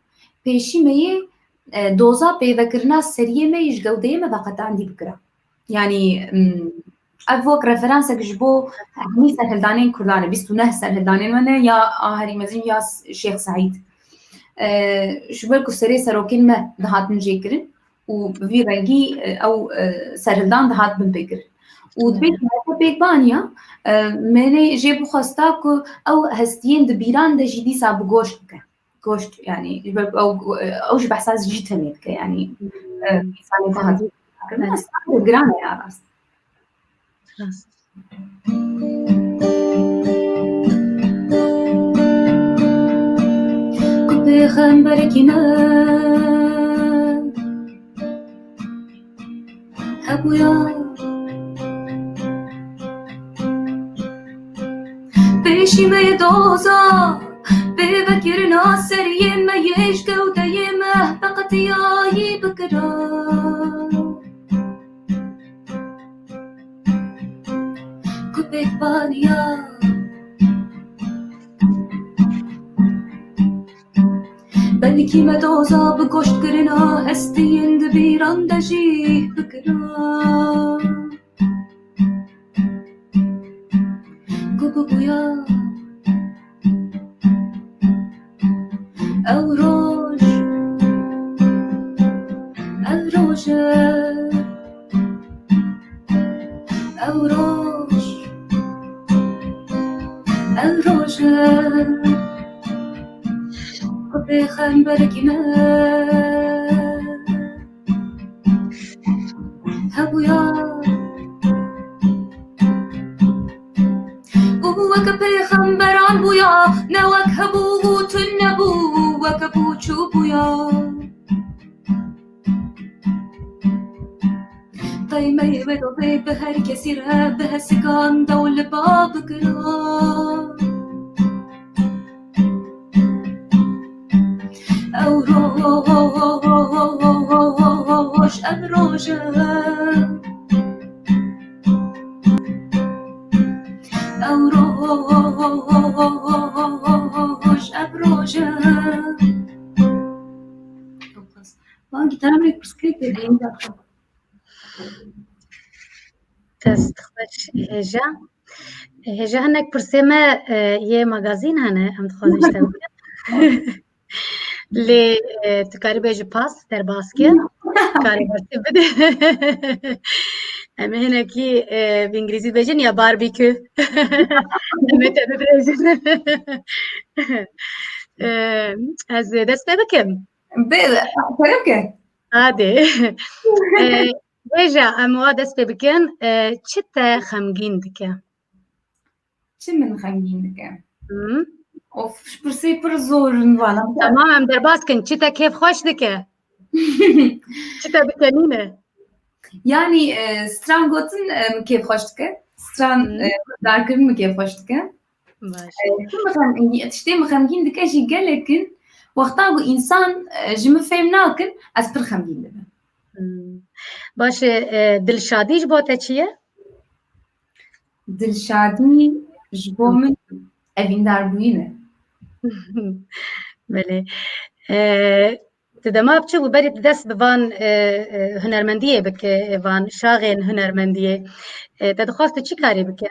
pêşî me yê, e, doza peyvekirina seriyê me yê ji gewdeyê me veqetandî bikira. Yani, m, ev wek referansek ji bo hemî serhildanên Kurdan e, bîst û neh serhildanên me ne, ya a herî mezin ya Şêx Seîd. E, ji ber ku serê serokên me dihatin jêkirin û bi vî rengî, e, ew, e, serhildan dihat binpêkirin. Û dibê ku heke pêk baniya, e, me nê jê bixwesta ku ew hestiyên di bîran de jî dîsa bi goşt bike. Goşt, yanî, ji ber ku ew, ew ji behsa jî tenê dike, yanî, e, însanê ku hatiye kirin. Eslê giran e ya rast. Rast. Ku pêxemberekî me hebûya, pêşî me yê doza, pê vekirina seriyê me yê ji gewdeyê me, beqetiyayî bikira. Ku pêk baniya, belkî me doza bi goştkirina hestiyên di bîran de jî bikira. Ku bibûya ew roj, ew roj e, ew roj, ew roj e, ku pêxemberekî me hebûya. Û weke pêxemberan bûya, ne wek hebû û tune bû, weke bû çû bûya. Qeymeyê wê dozê bi her kesî re bi hesikan dew li ba bikira. Ew roj, ev roj e. Ew roj, ev roj e. Van gîtara min pirsgirêk pê bîn de. Dest xweş hêja. Hêja hinek pirsê me, e, yê magazîn hene, em dixwazin ji te bikin. Lê, e, tu karî bêjî pas, derbas ke. Karî bersiv bide. Em ê hinekî, e, bi îngilîzî bêjin ya barbecue. Em ê te bibêjin. E, ez dest pê bikim. Bê, kerem ke. Hadi. E, Hêja, em wa dest pê bikin. E, çi te xemgîn dike? Çi min xemgîn dike? Hı? Of, ji pirsê pir zor in vana. Tamam, em derbas kin. Çi te kêf xweş dike? Çi te bike nîne? Yanî, e, stran gotin, e, min kêf xweş dike. Stran, Hı. e, darkirin min kêf xweş dike. Baş. E, çi min xem-, tiştê min xemgîn dike jî gelek in. Wexta ku însan, e, ji min fêm nakin, ez pir xemgîn dibim. Hmm. Baş e, e, dilşadî ji bo te çi ye? Dilşadî ji bo min evîndarbûyîn e. Belê. E, tu dema biçûk bû berî tu dest bi van, e, e, hunermendiyê bike, van şaxên hunermendiyê. E, te dixwest tu çi karî bike?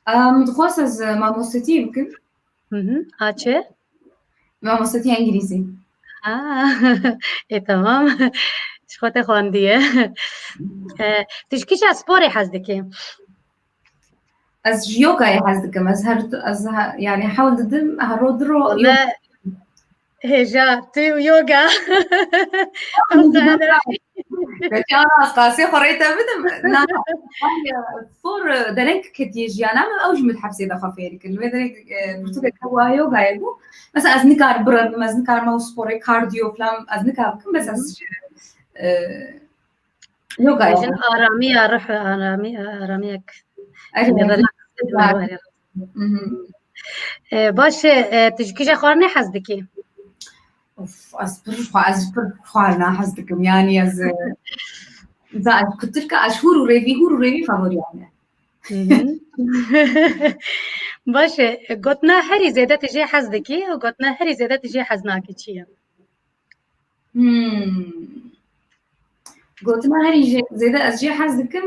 Em, dixwest ez, e, mamostetiyê bikim. Hı hı. A çi? Mamostetîya îngilîzî. Ha, e, tamam. Ji xwe te xwendiye. E, tu ji kîja sporê hez dikî? Ez ji yogayê hez dikim. Ez her, ez he-, yani hewl didim, her ro du ro Wele, yoga. Hêja, tu û yoga. Peki, ana, ez qasê xwe rê te bidim. Na, na. Spor, e, dereng ketiye jiyana min, ew ji min hepsê de xwe fêr kir. Li vê dereng, e, pirtûkek hebû a yogayê bû. Mesela ez nikar birevim, ez nikar me û sporê kardiyo falan, ez nikar bikim, bes ez ji, e, yoga Jin yapim. Aramiya ruh, arami-, aramiyek. Evet. Relax. Hı hı. E, baş e, e, tu ji kîja xwarinê hez dikî? Of, ez pir xwa-, ez pir xwarina hez dikim. Yani ez, e, za ez kutirka, ez hûr û rêvî, hûr û rêvî favoriya me. Hı hı. Baş e, gotina herî zêde tu jê hez dikî û gotina herî zêde tu jê hez nakî çi ye? Hmm. Gotina herî jê-, zêde ez jê hez dikim,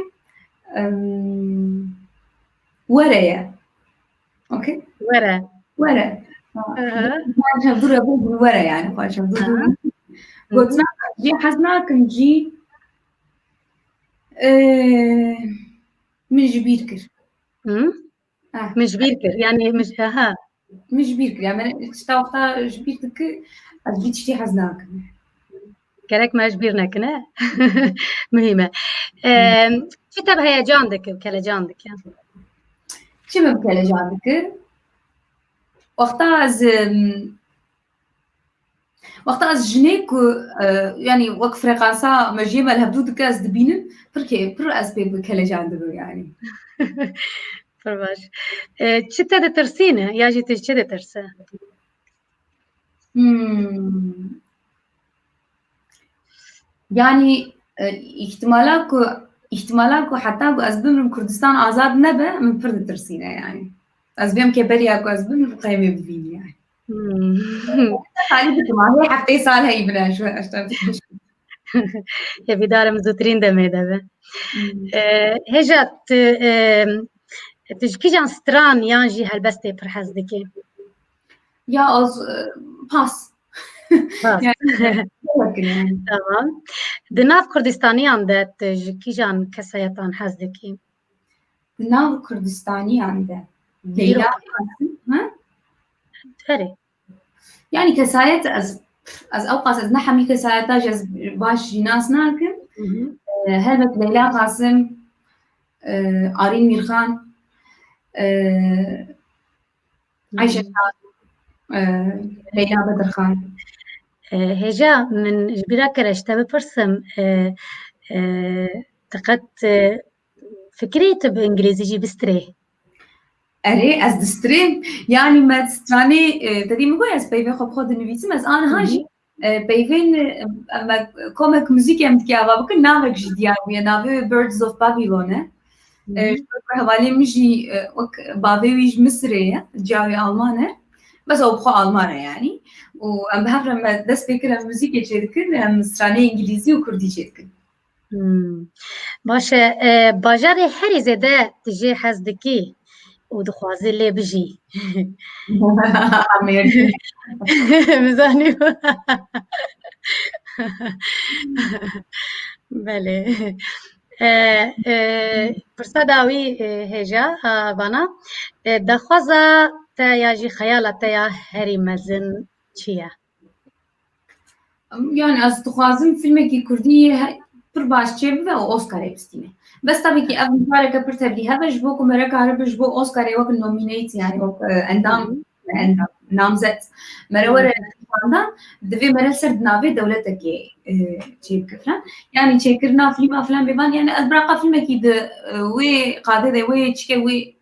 Em, were ye. Okey? Were. Were. Ha. Aha. Xweş hevdû re bû, were yani, xweş hevdû. Aha. Gotina jî hez nakim jî, e, min ji bîr kir. Hı? Ah. Min ji bîr kir. Yani, min ji, aha. Min ji bîr kir. Yani, tişta wexta ji bîr dikir, ez vî tiştî hez nakim. Gerek me ji bîr nekine. Muhîm e. Em, çi te bi heyecan dike, kelecan dike? Çi min bi kelecan dike? Wexta ez, em, wexta ez jinê ku, e, yani wek frekansa mejiyê me li hevdû dike ez dibînim, pir kê-, pir ez pê bi kelecan dibim yani. Pir baş. E, çi te ditirsîne ya jî tu ji çi ditirse? Hmm. Yani, e, îhtimala ku, îhtimala ku heta ku ez bimrim Kurdistan azad nebe, min pir ditirsîne yani. Ez bêm ke beriya ku ez bimrim qey em ê bibînî yani. Hmm. Talî dikim, hê heftê sal heyî bine şu, eştem. Hêvîdarim zûtirîn demê de be. Hmm. E, hêja tu, e, tu ji kîjan stran yan jî helbestê pir hez dikî? Ya az, e, pas. Pas. Yani, yani. Tamam. Di nav Kurdistaniyan de tu ji kîjan kesayetan hez dikî? Di nav Kurdistaniyan de. Leyla Qasim, ha? Erê. Yani kesayet ez, ez ewqas ez ne hemî kesayeta jî ez baş jî nas nakim. Hı hı. E, helbet Leyla Qasim, e, Arîn Mîrxan, e, Ayşe Şah, e, Leyla Bedirxan. E, hêja min ji bîra kir ez ji te bipirsim, e, e, tu qet, e, fikirî tu bi îngilîzî jî bistirê? Erê, ez distirêm. Yani me stranê, e, te dî min got ez peyvê xwe bi xwe dinivîsim. Ez aniha Hı hı. jî, e, peyvên, e, me komek muzîk em dikê ava bikin, navek jî diyar bûye. Navê wê Birds of Babylon e. Hı hı. E, ji ber ku hevalê min jî, e, wek bavê wî ji Misirê ye, ciya wê Alman e. Bes ew bi xwe Alman e yani. Û em bi hev re me dest pê kir, em muzîkê çêdikin, em stranê îngilîzî û kurdî çêdikin. Hmm. Baş e, e, bajarê herî zêde tu jê hez dikî û dixwazî lê bijî? Amêrî. Min zanî. Belê. E, e, pirsa dawî, e, hêja, a, vana, e, daxwaza te ya jî xeyala te ya herî mezin çi ye? Yani ez dixwazim filmekî kurdî he-, pir baş çêbibe û Oscarê bistîne. Bes tabii ki ev mijareke pir tevlî hebe ji bo ku mere karibe ji bo Oscarê wek nominate yani wek, e, endam, Hı hı. endam, namzet. Mere were Hı hı. kişandan, divê mere li ser di navê dewletekê, e, çêbike filan. Yani çêkirina filma filan bêvan yani ez biraqa filmekî di, e, wê qadê de wê çike wê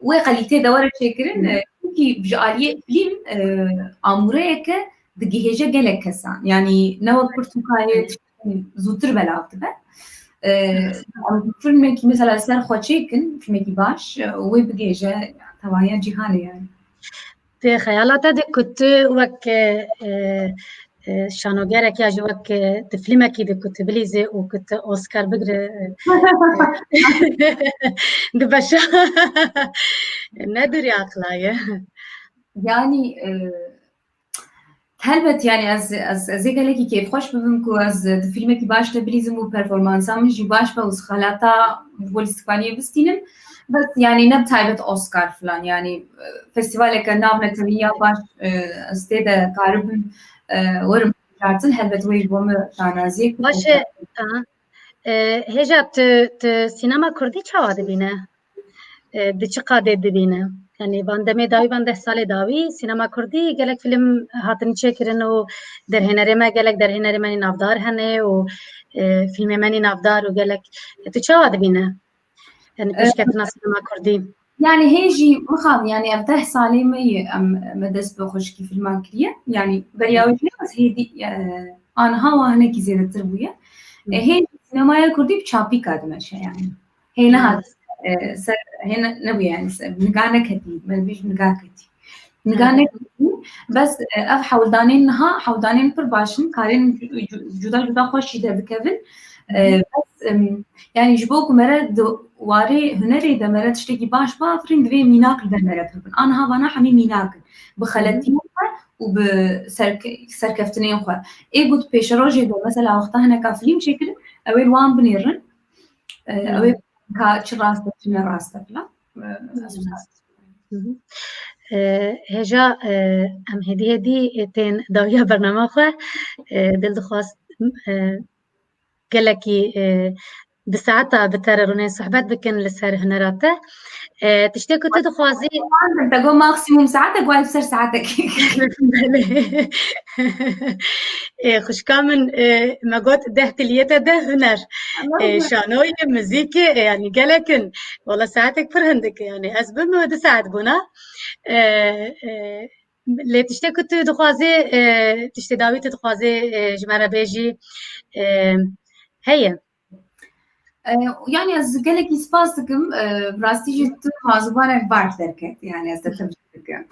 wê kalîtê de were çêkirin, Hı. e, çunkî ji aliyê fîlm, e, amûreyeke digihêje gelek kesan. Yani ne wek pirtûkayê Hı. zûtir belav dibe. E, Hı. em filmekî mesela li ser xwe çêkin, filmekî baş, e, wê bigihêje tevahiya cîhanê yani. Di xeyala te de ku tu wek, e, e, e, şanogerek ya jî wek, e, di filmekî de ku tu bilîzê û ku tu Oscar bigire, e, e, di beşa ne dûrî aqila ye? Yani, e, helbet yani ez, ez, ez ê gelekî kêfxweş bibim ku ez di filmekî baş de bilîzim û performansa min jî baş be û xelata bo lîstikvaniyê bistînim. Bes yani ne bi taybet Oscar filan yani, e, festivaleke navnetewî ya baş, e, ez tê de karibim, e, werim hilbijartin, helbet wê ji bo min şanaziyek Baş e, aha. E, hêja tu, tu sînema kurdî çawa dibîne? E, di çi qadê dibîne? Yani van demê dawî, van deh salê dawî sînema kurdî gelek fîlm hatin çêkirin û derhênerê me, gelek derhênerê me nî navdar hene û, e, fîlmê me nî navdar û gelek, e, tu çawa dibîne? Yani E, pêşketina sînema kurdî. Yani hê jî mixabin, yani ev deh salê me ye em, me dest bi xweşikî filman kiriye. Yani beriya wê jî ez hêdî, e, aniha wa hinekî zêdetir bûye. E, Hı. hê sînemaya kurdî bi çapîka dimeşe yani. Hê nehat, Hı. e, ser, hê ne, nebûye yani ser, niga neketî, me bîj niga ketî. Niga Hı. neketî, bes, e, ev hewldanên niha, hewldanên pir baş in, karên cu-, cu-, cuda cuda xweş jî derdikevin. E, Hı. bes, em, yani ji bo ku mere di warê hunerê de mere tiştekî baş biafirîn, divê mînak li ber mere pir bin. Aniha vana hemî mînak in. Bi xeletiyên xwe û bi serke-, serkeftinên xwe. Ê got pêşerojê de mesela wexta hineka filîm çêkirin, ew ê li wan binêrin. E, ew ê ka çi rast e, çi ne rast e filan. E, ez Hı hı. E, hêja, e, em hêdî hêdî, e, tên dawiya bernama xwe. E, dil dixwast, e, gelekî, e, bi saeta bi te re rûnên sohbet bikin li ser hunera te. E, tiştê ku tu dixwazî Te got maksimum saetek, wayb ser saetek. Belê. E, xwişka min, e, me got deh tiliyê te deh huner. E, şanoyê, muzîkê, e, yani gelek in. Wala saetek pir hindik e, yani ez bim du saet bûna. E, e, lê tiştê ku tu dixwazî, e, tiştê dawî tu dixwazî, e, ji me re bêjî, e, heye. E, yani ez gelekî spas dikim. E, rastî jî tu mazûbarek baş derket. Yani ez te tebrik dikim.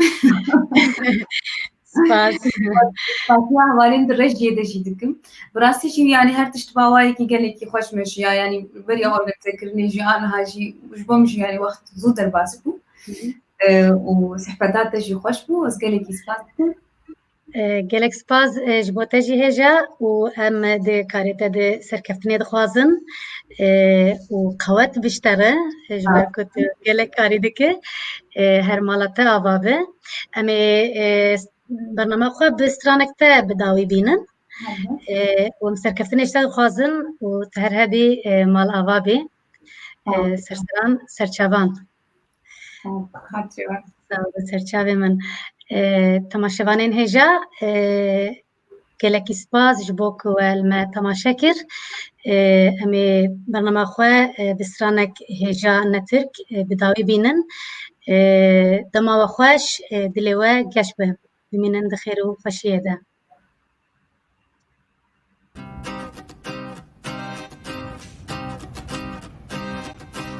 Spas. Spasiya hevalên di rejiyê de jî dikim. Bi rastî jî yani her tişt bi awayekî gelekî xweş meşiya. Yani beriya organizekirinê jî aniha jî ji bo min jî yani wext zû derbas bû. Hı hı. E, û sohbeta te jî xweş bû. Ez gelekî spas dikim. E, gelek spas, e, ji bo te jî hêja û em di karê te de serkeftinê dixwazin, e, û qewet bi ji te re, e, ji ber ku tu gelek karî dike, e, her mala te ava be. Em ê, e, bernama xwe bi stranek te bi dawî bînin. Hı hı. E, û em serkeftinê ji te dixwazin û tu her hebî, e, mal ava bî. E, Tamam. Serseran, serçavan. Sağ ol, serçavê min. E, temaşevanên hêja, e, gelekî spas ji bo ku we li me temaşe kir. E, em ê bernama xwe, e, bi stranek hêja netirk, e, bi dawî bînin. E, dema we xweş, e, dilê we geş be. Bimînin di xêr û xweşiyê de.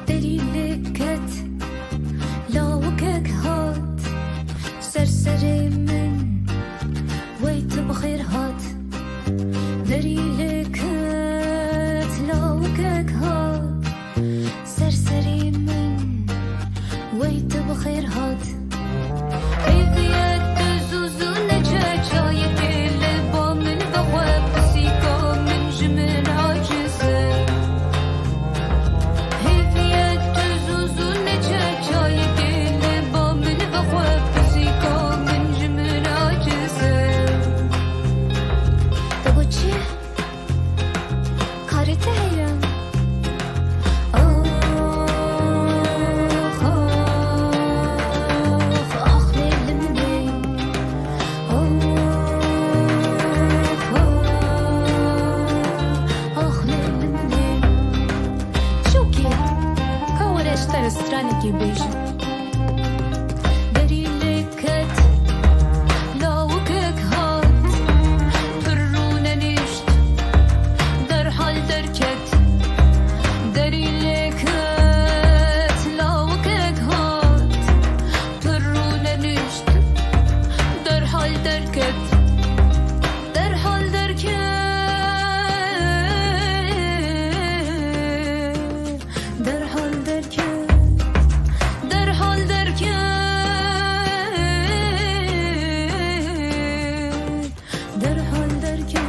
Derî lê ket, lawikek hat ser serê min, wey tu bi xêr hat. Derî lê ket, lawikek hat ser serê min, wey tu bi xêr hat. Hêviyek tu zû zû neçe, çayekê li ba min vexwe, pisîka min ji min aciz e. Hêviyek tu zû zû neçe, çayekê li ba min vexwe, pisîka min ji min aciz e. Te got çi? Karê te heye. Ax, ax, ax, lê li min ê. Ax, ax, ax, lê li min ê. Şokê, ka were ji te re stranekê bêjim. Derî lê ket, lawikek hat, pir rûnenişt, derhal derket. Derî lê ket, lawikek hat, pir rûnenişt, derhal derket. Derhal derket. Derhal derket, derhal derket, derhal derket.